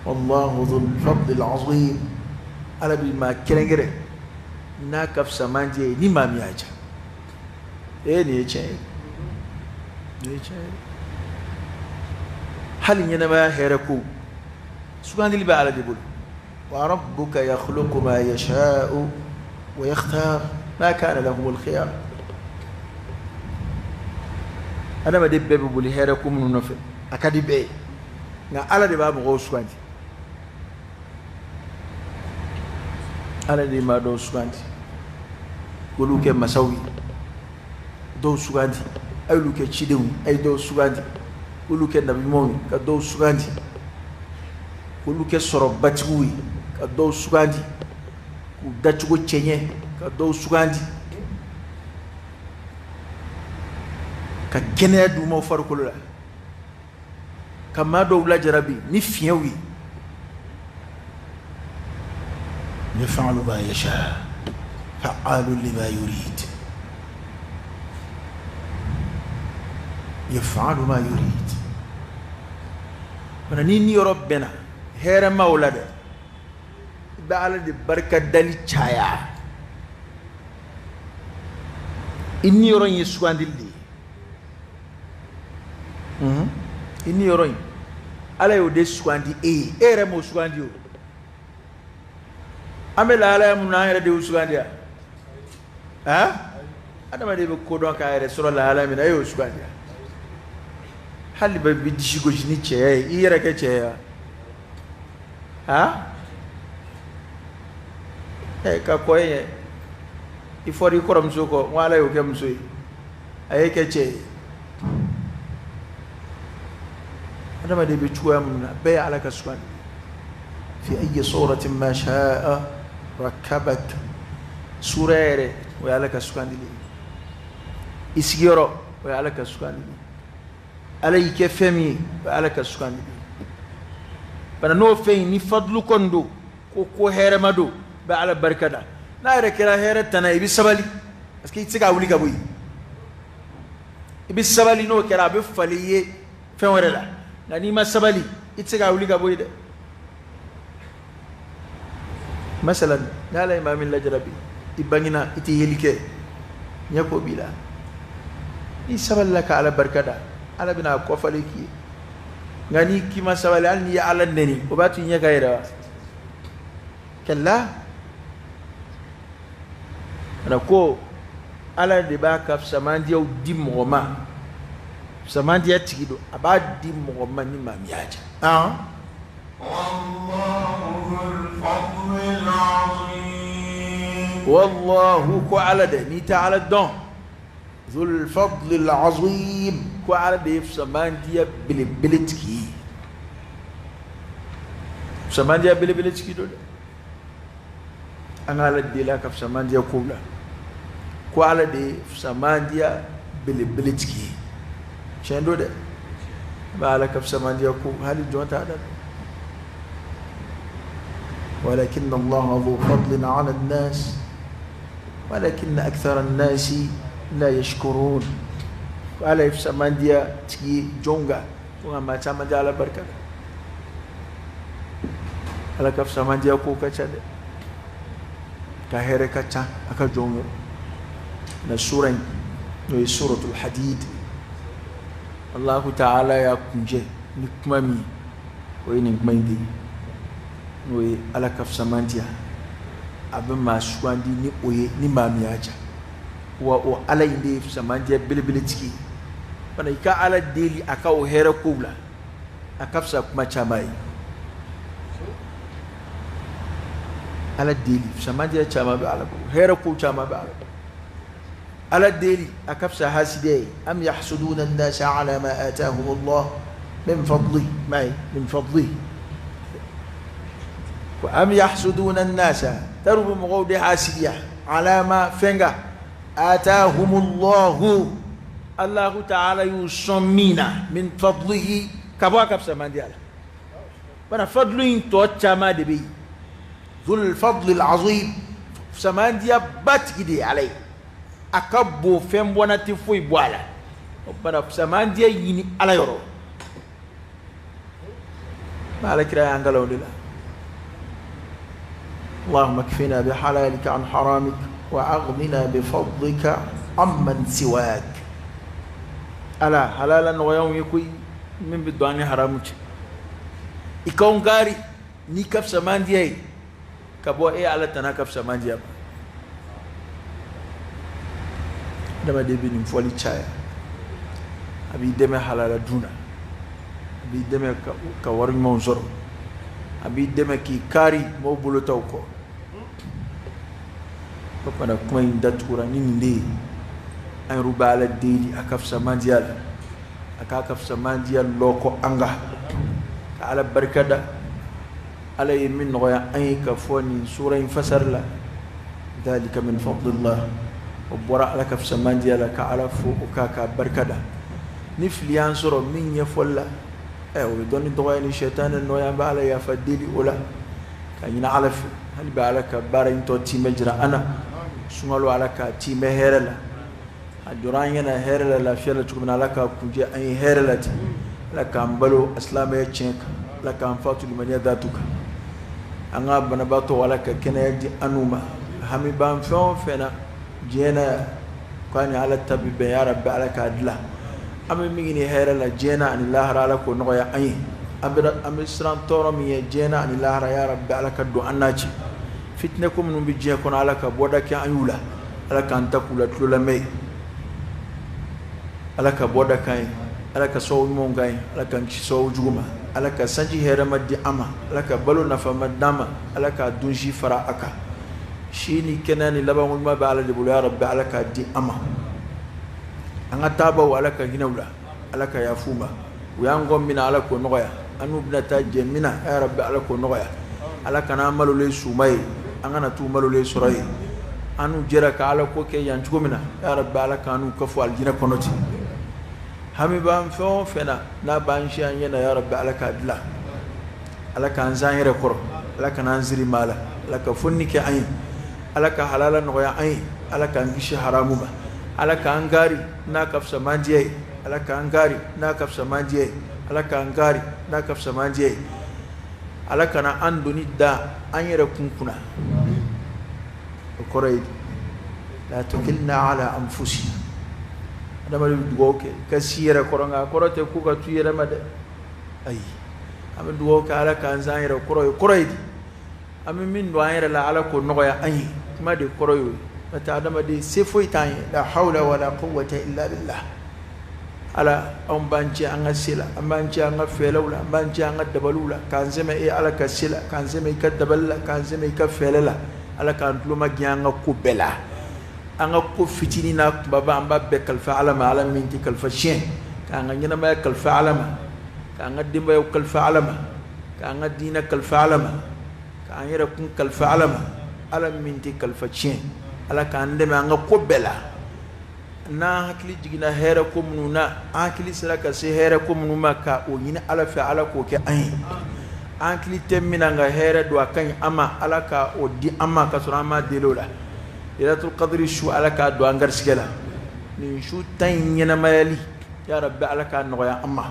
Speaker 2: wallahu dhul fadli al-azim. Ala bi maa kɛrɛnkɛrɛn n'a ka fisamandiya ye ni maa min y'a ja. Ee, nin ye tiɲɛ ye, nin ye tiɲɛ ye. Hali ɲɛnamaya hɛrɛ ko sugandili bɛ Ala de bolo. Wa rabbuka yakhluqu ma yasha'u wa yakhtar ma kana lahumul khiyar. Adamaden bɛɛ bɛ boli hɛrɛ ko minnu nɔfɛ, a ka di bɛɛ ye, nka Ala de b'a mɔgɔw sugandi. Ala de ye maa dɔw sugandi k'olu kɛ masaw ye, dɔw sugandi a y'olu kɛ cidenw ye, a ye dɔw sugandi k'olu kɛ nabiɲumanw ye, ka dɔw sugandi k'olu kɛ sɔrɔbatigiw ye, ka dɔw sugandi k'u dacogo cɛɲɛ, ka dɔw sugandi ka kɛnɛya d'u ma u farikolo la, ka maa dɔw lajarabi ni fiɲɛw ye. Yafalu ma yasha fa'alu lima yurid, yafalu ma yurid. Fana ni niyɔrɔ bɛnna hɛrɛma o la dɛ, i bɛ Ala de barika dali caya. I niyɔrɔ in ye sugandili de ye. I niyɔrɔ in Ala y'o de sugandi e ye, e yɛrɛ m'o sugandi o. An bɛ lahalaya mun na, an yɛrɛ de y'o sugandi yan. Han, adamaden bɛ ko dɔn k'a yɛrɛ sɔrɔ lahalaya min na, e y'o sugandi yan. Hali bɛ bi disi gosi ni cɛya ye, i yɛrɛ kɛ cɛ ye wa? Han, ɛ ka kɔ e ɲɛ, i fɔra i kɔrɔmuso kɔ, n ko Ala y'o kɛ muso ye, a y'e kɛ cɛ ye. Adamaden bɛ cogoya minnu na, bɛɛ ye Ala ka sugandi. Fi ayi suratin ma sha'a rakabak. Sura yɛrɛ, o ye Ala ka sugandili ye. I sigiyɔrɔ, o ye Ala ka sugandili ye. Ala y'i kɛ fɛn min ye, o ye Ala ka sugandili ye. Bana n'o fɛn in ni fadulu kɔni don, ko hɛrɛma don, bɛ Ala barika da. N'a yɛrɛ kɛra hɛrɛ tana ye, i bɛ sabali, parce que i tɛ se k'a wuli ka bɔ yen. I bɛ sabali, n'o kɛra a bɛ falen i ye fɛn wɛrɛ la. Nka n'i ma sabali, i tɛ se k'a wuli ka bɔ yen dɛ. Masalan, ni Ala ye maa min lajarabi, i bangena i tɛ yeli kɛ, ɲɛko b'i la, n'i sabalila ka Ala barika da, Ala bɛna a kɔfalen k'i ye. Nka n'i k'i ma sabali, hali n'i ye Ala nɛni, o b'a to i ɲɛ ka yɛlɛ wa? Kalla. Kana ko Ala de b'a ka fisamandiyaw di mɔgɔ ma, fisamandiya tigi don, a b'a di mɔgɔ ma ni maa min y'a ja. Wallahu, ko Ala dɛ, n'i tɛ Ala dɔn, dhul fadli azim, ko Ala de ye fisamandiya belebele tigi ye. Fisamandiya belebele tigi don dɛ. An ka Ala deli a ka fisamandiya kow la, ko Ala de ye fisamandiya belebele tigi ye. Tiɲɛ don dɛ, an bɛ Ala ka fisamandiya ko hali jɔn t'a da dɔn. Walakin Allah dhu fadlin ala an-nas walakin akthara an-nasi la yashkurun. Ko Ala ye fisamandiya tigi ye jɔnw kan, ko nka maa caman tɛ Ala barika da. Ala ka fisamandiya ko ka ca dɛ, ka hɛrɛ ka ca a ka jɔnw yɔrɔ. Na sura in, n'o ye suratul hadid, Allahu ta'ala y'a kuncɛ ni kuma min ye, o ye nin kuma in de ye, n'o ye Ala ka fisamandiya, a bɛ maa sugandi ni o ye ni maa min y'a ja. Wa o Ala in de ye fisamandiya belebele tigi ye. Fana i ka Ala deli a ka o hɛrɛ kow la, a ka fisa kuma caman ye. Ala deli fisamandiya caman bɛ Ala bolo, hɛrɛ ko caman bɛ Ala bolo. Ala deli a ka fisa hasidiya ye. Am yahsuduna an-nasa ala ma atahum Allah min fadli, ma ye min fadli. Ko am yahsuduna an-nasa, taru bɛ mɔgɔw de hasidiya ala ma fɛn kan atahum Allahu, Allahu ta'ala y'u sɔn min na, min fadlihi, ka bɔ a ka fisamandiya la. Bana fadlu in tɔ caman de bɛ yen. Dhul fadli al-azim, fisamandiya ba tigi de ye Ala ye. A ka bon fɛn bɔnna tɛ foyi bɔ a la. O bana fisamandiya ɲini Ala yɔrɔ. Ma Ala kira y'an kalan o de la. Allahumma kfina bi halalika an haramik wa aghnina bi fadlika amman siwak. Ala halala nɔgɔya anw ye koyi min bɛ don an ni haramu cɛ. I k'anw kari n'i ka fisamandiya ye ka bɔ e Ala tana ka fisamandiya ma. Adamaden bɛ nin fɔli caya, a b'i dɛmɛ halala dun na, a b'i dɛmɛ ka wari ɲumanw sɔrɔ, a b'i dɛmɛ k'i kari mɔgɔw bolo taw kɔ. O fana kuma in datugura ni nin de ye. An yɛrɛ bɛ Ala deli a ka fisamandiya la, a k'a ka fisamandiya lɔkɔ an kan, ka Ala barika da. Ala ye min nɔgɔya an ye ka fɔ nin sura in fasari la, dhalika min fadlillah, o bɔra Ala ka fisamandiya la, ka Ala fo o k'a k'a barika da. Ni fili y'an sɔrɔ min ɲɛfɔli la, o ye dɔnni dɔgɔya ni sɛtanɛ nɔ ye, an bɛ Ala yafa deli o la, ka ɲini Ala fɛ hali bɛ Ala ka baara in tɔ timɛ jira an na. Sunkalo Ala k'a timɛ hɛrɛ la, a jɔra an ɲɛna hɛrɛ la, lafiya la cogo min na, Ala k'a kuncɛ an ye hɛrɛ la ten. Ala k'an balo silamɛya tiɲɛ kan, Ala k'an fatu limaniya datu kan. An ka banabaatɔ Ala ka kɛnɛya di an n'u ma. Hami b'an fɛn o fɛn na diɲɛ na yan, k'a ni Ala ta bi bɛn, ya Rabbi Ala k'a dilan. An bɛ min ɲini hɛrɛ la diɲɛ na ani lahara, Ala k'o nɔgɔya an ye. An bɛ siran tɔɔrɔ min ye diɲɛ na ani lahara, ya Rabbi Ala ka don an n'a cɛ. Fitinɛ ko minnu bɛ diɲɛ kɔnɔ, Ala ka bɔda kɛ an y'u la, Ala k'an ta k'u la tulo lamɛn ye, Ala ka bɔda k'an ye, Ala ka sababu ɲumanw k'an ye, Ala k'an kisi sababu jugu ma, Ala ka sanji hɛrɛma di an ma, Ala ka balo nafama d'an ma, Ala ka dunsi fara a kan. Si ni kɛnɛya ni labanko ɲuman bɛ Ala de bolo, ya Rabbi Ala k'a di an ma. An ka taabaw Ala ka hinɛ u la, Ala ka yafa u ma. U y'an kɔ min na, Ala k'o nɔgɔya. An n'u bɛna taa jɛ min na, ya Rabbi Ala k'o nɔgɔya. Ala kana an malolen suma ye, an kana t'u malolen sɔrɔ yen. An n'u jɛra ka Ala ko kɛ yan cogo min na, ya Rabbi Ala k'an n'u kafo alijinɛ kɔnɔ ten. Hami b'an fɛn o fɛn na, n'a b'an si an ɲɛ na, ya Rabbi Ala k'a dilan. Ala k'an zan yɛrɛ kɔrɔ, Ala kana an siri maa la, Ala ka fonni kɛ an ye, Ala ka halala nɔgɔya an ye, Ala k'an kisi haramu ma, Ala k'an kari n'a ka fisamandiya ye, Ala k'an kari n'a ka fisamandiya ye, Ala k'an kari n'a ka fisamandiya ye. Ala kana an doni da an yɛrɛ kun kunna. O kɔrɔ ye la tukilna ala anfusina. Adamaden bɛ dugawu kɛ ka si yɛrɛ kɔrɔ, nka a kɔrɔ tɛ ko ka tu yɛrɛ ma dɛ. Ayi, an bɛ dugawu kɛ Ala k'an san yɛrɛ kɔrɔ ye. Kɔrɔ ye di, an bɛ min don an yɛrɛ la, Ala k'o nɔgɔya an ye. Kuma de kɔrɔ y'o ye. N'o tɛ adamaden se foyi t'an ye. La hawla wala quwwata illa billah. Ala, anw b'an cɛ an ka se la, an b'an cɛ an ka fɛɛrɛw la, an b'an cɛ an ka dabaliw la, k'an sɛmɛ e Ala ka se la, k'an sɛmɛ i ka dabali la, k'an sɛmɛ i ka fɛɛrɛ la. Ala k'an tulo magɛn an ka ko bɛɛ la. An ka ko fitinin n'a kunbaba, an b'a bɛɛ kalifa Ala ma, Ala min tɛ kalifa siɲɛ. K'an ka ɲɛnamaya kalifa Ala ma, k'an ka denbayaw kalifa Ala ma, k'an ka diinɛ kalifa Ala ma, k'an yɛrɛ kun kalifa Ala ma, Ala min tɛ kalifa tiɲɛ. Ala k'an dɛmɛ an ka ko bɛɛ la. N'an hakili jiginna hɛrɛ ko minnu na, an hakili sera ka se hɛrɛ ko minnu ma, ka o ɲini Ala fɛ, Ala k'o kɛ an ye. An hakili tɛ min na nka hɛrɛ don a ka ɲi an ma, Ala ka o di an ma ka sɔrɔ an m'a deli o la. Lailatul Qadri su, Ala k'a don an garisigɛ la. Nin su tan in ɲɛnamayali, ya Rabbi Ala k'a nɔgɔya an ma.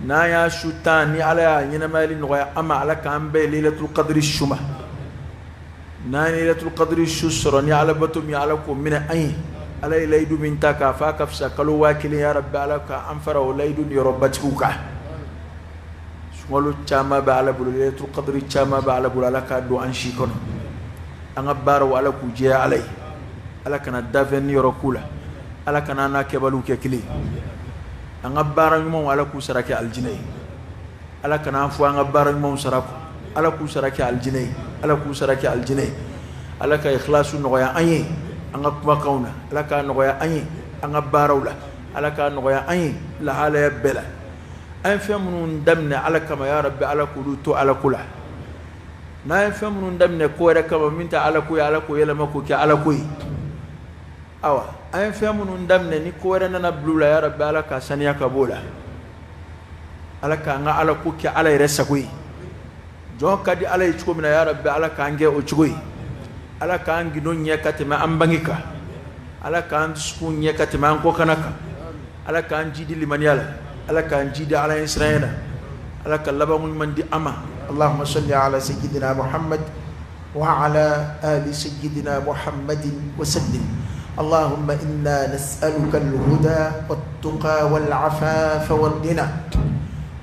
Speaker 2: N'an y'a su tan ni Ala y'a ɲɛnamayali nɔgɔya an ma, Ala k'an bɛn Lailatul Qadri su ma. N'an ye Lailatul Qadri su sɔrɔ ni Ala bato min, Ala k'o minɛ an ye. Ala ye layidu min ta k'a fɔ a ka fisa kalo 1000, ya Rabbi Ala k'an fara o layidu niyɔrɔbatigiw kan. Sunkalo caman bɛ Ala bolo, Lailatul Qadri caman bɛ Ala bolo, Ala k'a don an si kɔnɔ. An ka baaraw, Ala k'u jɛya Ala ye. Ala kana dafɛn niyɔrɔ k'u la, Ala kana an n'a kɛbaliw kɛ kelen ye. An ka baara ɲumanw, Ala k'u sara kɛ alijinɛ ye. Ala kana an fɔ an ka baara ɲumanw sara kɔ, Ala k'u sara kɛ alijinɛ ye. Ala k'u sara kɛ alijinɛ ye. Ala ka ikhlasu nɔgɔya an ye an ka kumakanw na, Ala k'a nɔgɔya an ye an ka baaraw la, Ala k'a nɔgɔya an ye lahalaya bɛɛ la. An ye fɛn minnu daminɛ Ala kama, ya Rabbi, Ala k'olu to Ala ko la. N'an ye fɛn minnu daminɛ ko wɛrɛ kama min tɛ Ala ko ye, Ala k'o yɛlɛma k'o kɛ Ala ko ye. Awa, an ye fɛn minnu daminɛ ni ko wɛrɛ nana bila u la, ya Rabbi, Ala k'a saniya ka b'o la. Ala k'an ka Ala ko kɛ Ala yɛrɛ sago ye. Jɔn ka di Ala ye cogo min na, ya Rabbi, Ala k'an kɛ o cogo ye. Ala k'an gindo ɲɛ ka tɛmɛ an bange kan. Ala k'an dusukun ɲɛ ka tɛmɛ an kɔkana kan. Ala k'an jidi limaniya la. Ala k'an jidi Ala ɲɛ siranya la. Ala ka labanko ɲuman di an ma.
Speaker 3: Allahumma salli ala sayyidina Muhammad wa ala ali sayyidina Muhammadin wa sallim. Allahumma inna nas'aluka al-huda wat-tuqa wal-afafa wal-ghina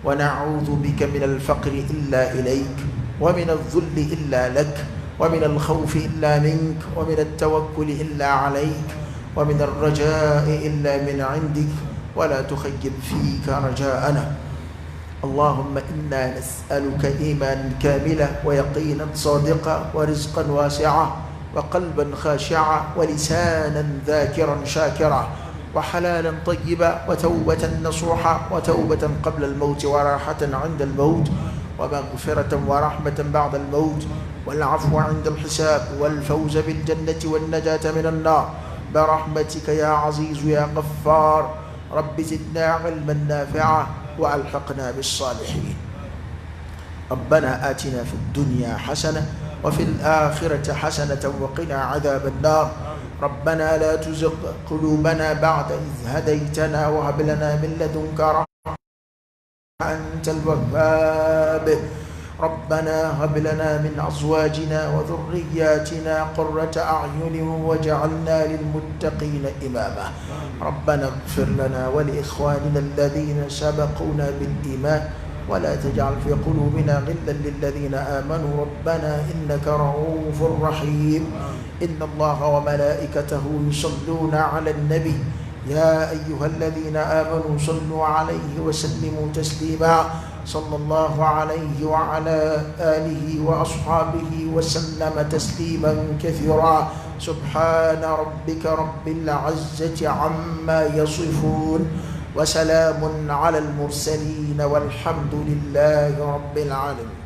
Speaker 3: wa na'udhu bika min al-faqri illa ilayk wa min adh-dhulli illa lak wa min al-khawfi illa mink wa min at-tawakkuli illa alayk wa min ar-raja'i illa min 'indik wa la tukhayyib fika raja'ana. اللهم إنا نسألك إيمانا كاملا ويقينا صادقا ورزقا واسعا وقلبا خاشعا ولسانا ذاكرا شاكرا وحلالا طيبا وتوبة نصوحا وتوبة قبل الموت وراحة عند الموت ومغفرة ورحمة بعد الموت والعفو عند الحساب والفوز بالجنة والنجاة من النار برحمتك يا عزيز يا غفار. رب زدنا علما نافعا وألحقنا بالصالحين. ربنا آتنا في الدنيا حسنة وفي الآخرة حسنة وقنا عذاب النار. ربنا لا تزغ قلوبنا بعد إذ هديتنا وهب لنا من لدنك رحمة أنت الوهاب. ربنا هب لنا من أزواجنا وذرياتنا قرة أعين واجعلنا للمتقين إماما. ربنا اغفر لنا ولإخواننا الذين سبقونا بالإيمان ولا تجعل في قلوبنا غلا للذين آمنوا ربنا إنك رؤوف رحيم. إن الله وملائكته يصلون على النبي يا أيها الذين آمنوا صلوا عليه وسلموا تسليما. صلى الله عليه وعلى آله وأصحابه وسلم تسليما كثيرا. سبحان ربك رب العزة عما يصفون وسلام على المرسلين والحمد لله رب العالمين.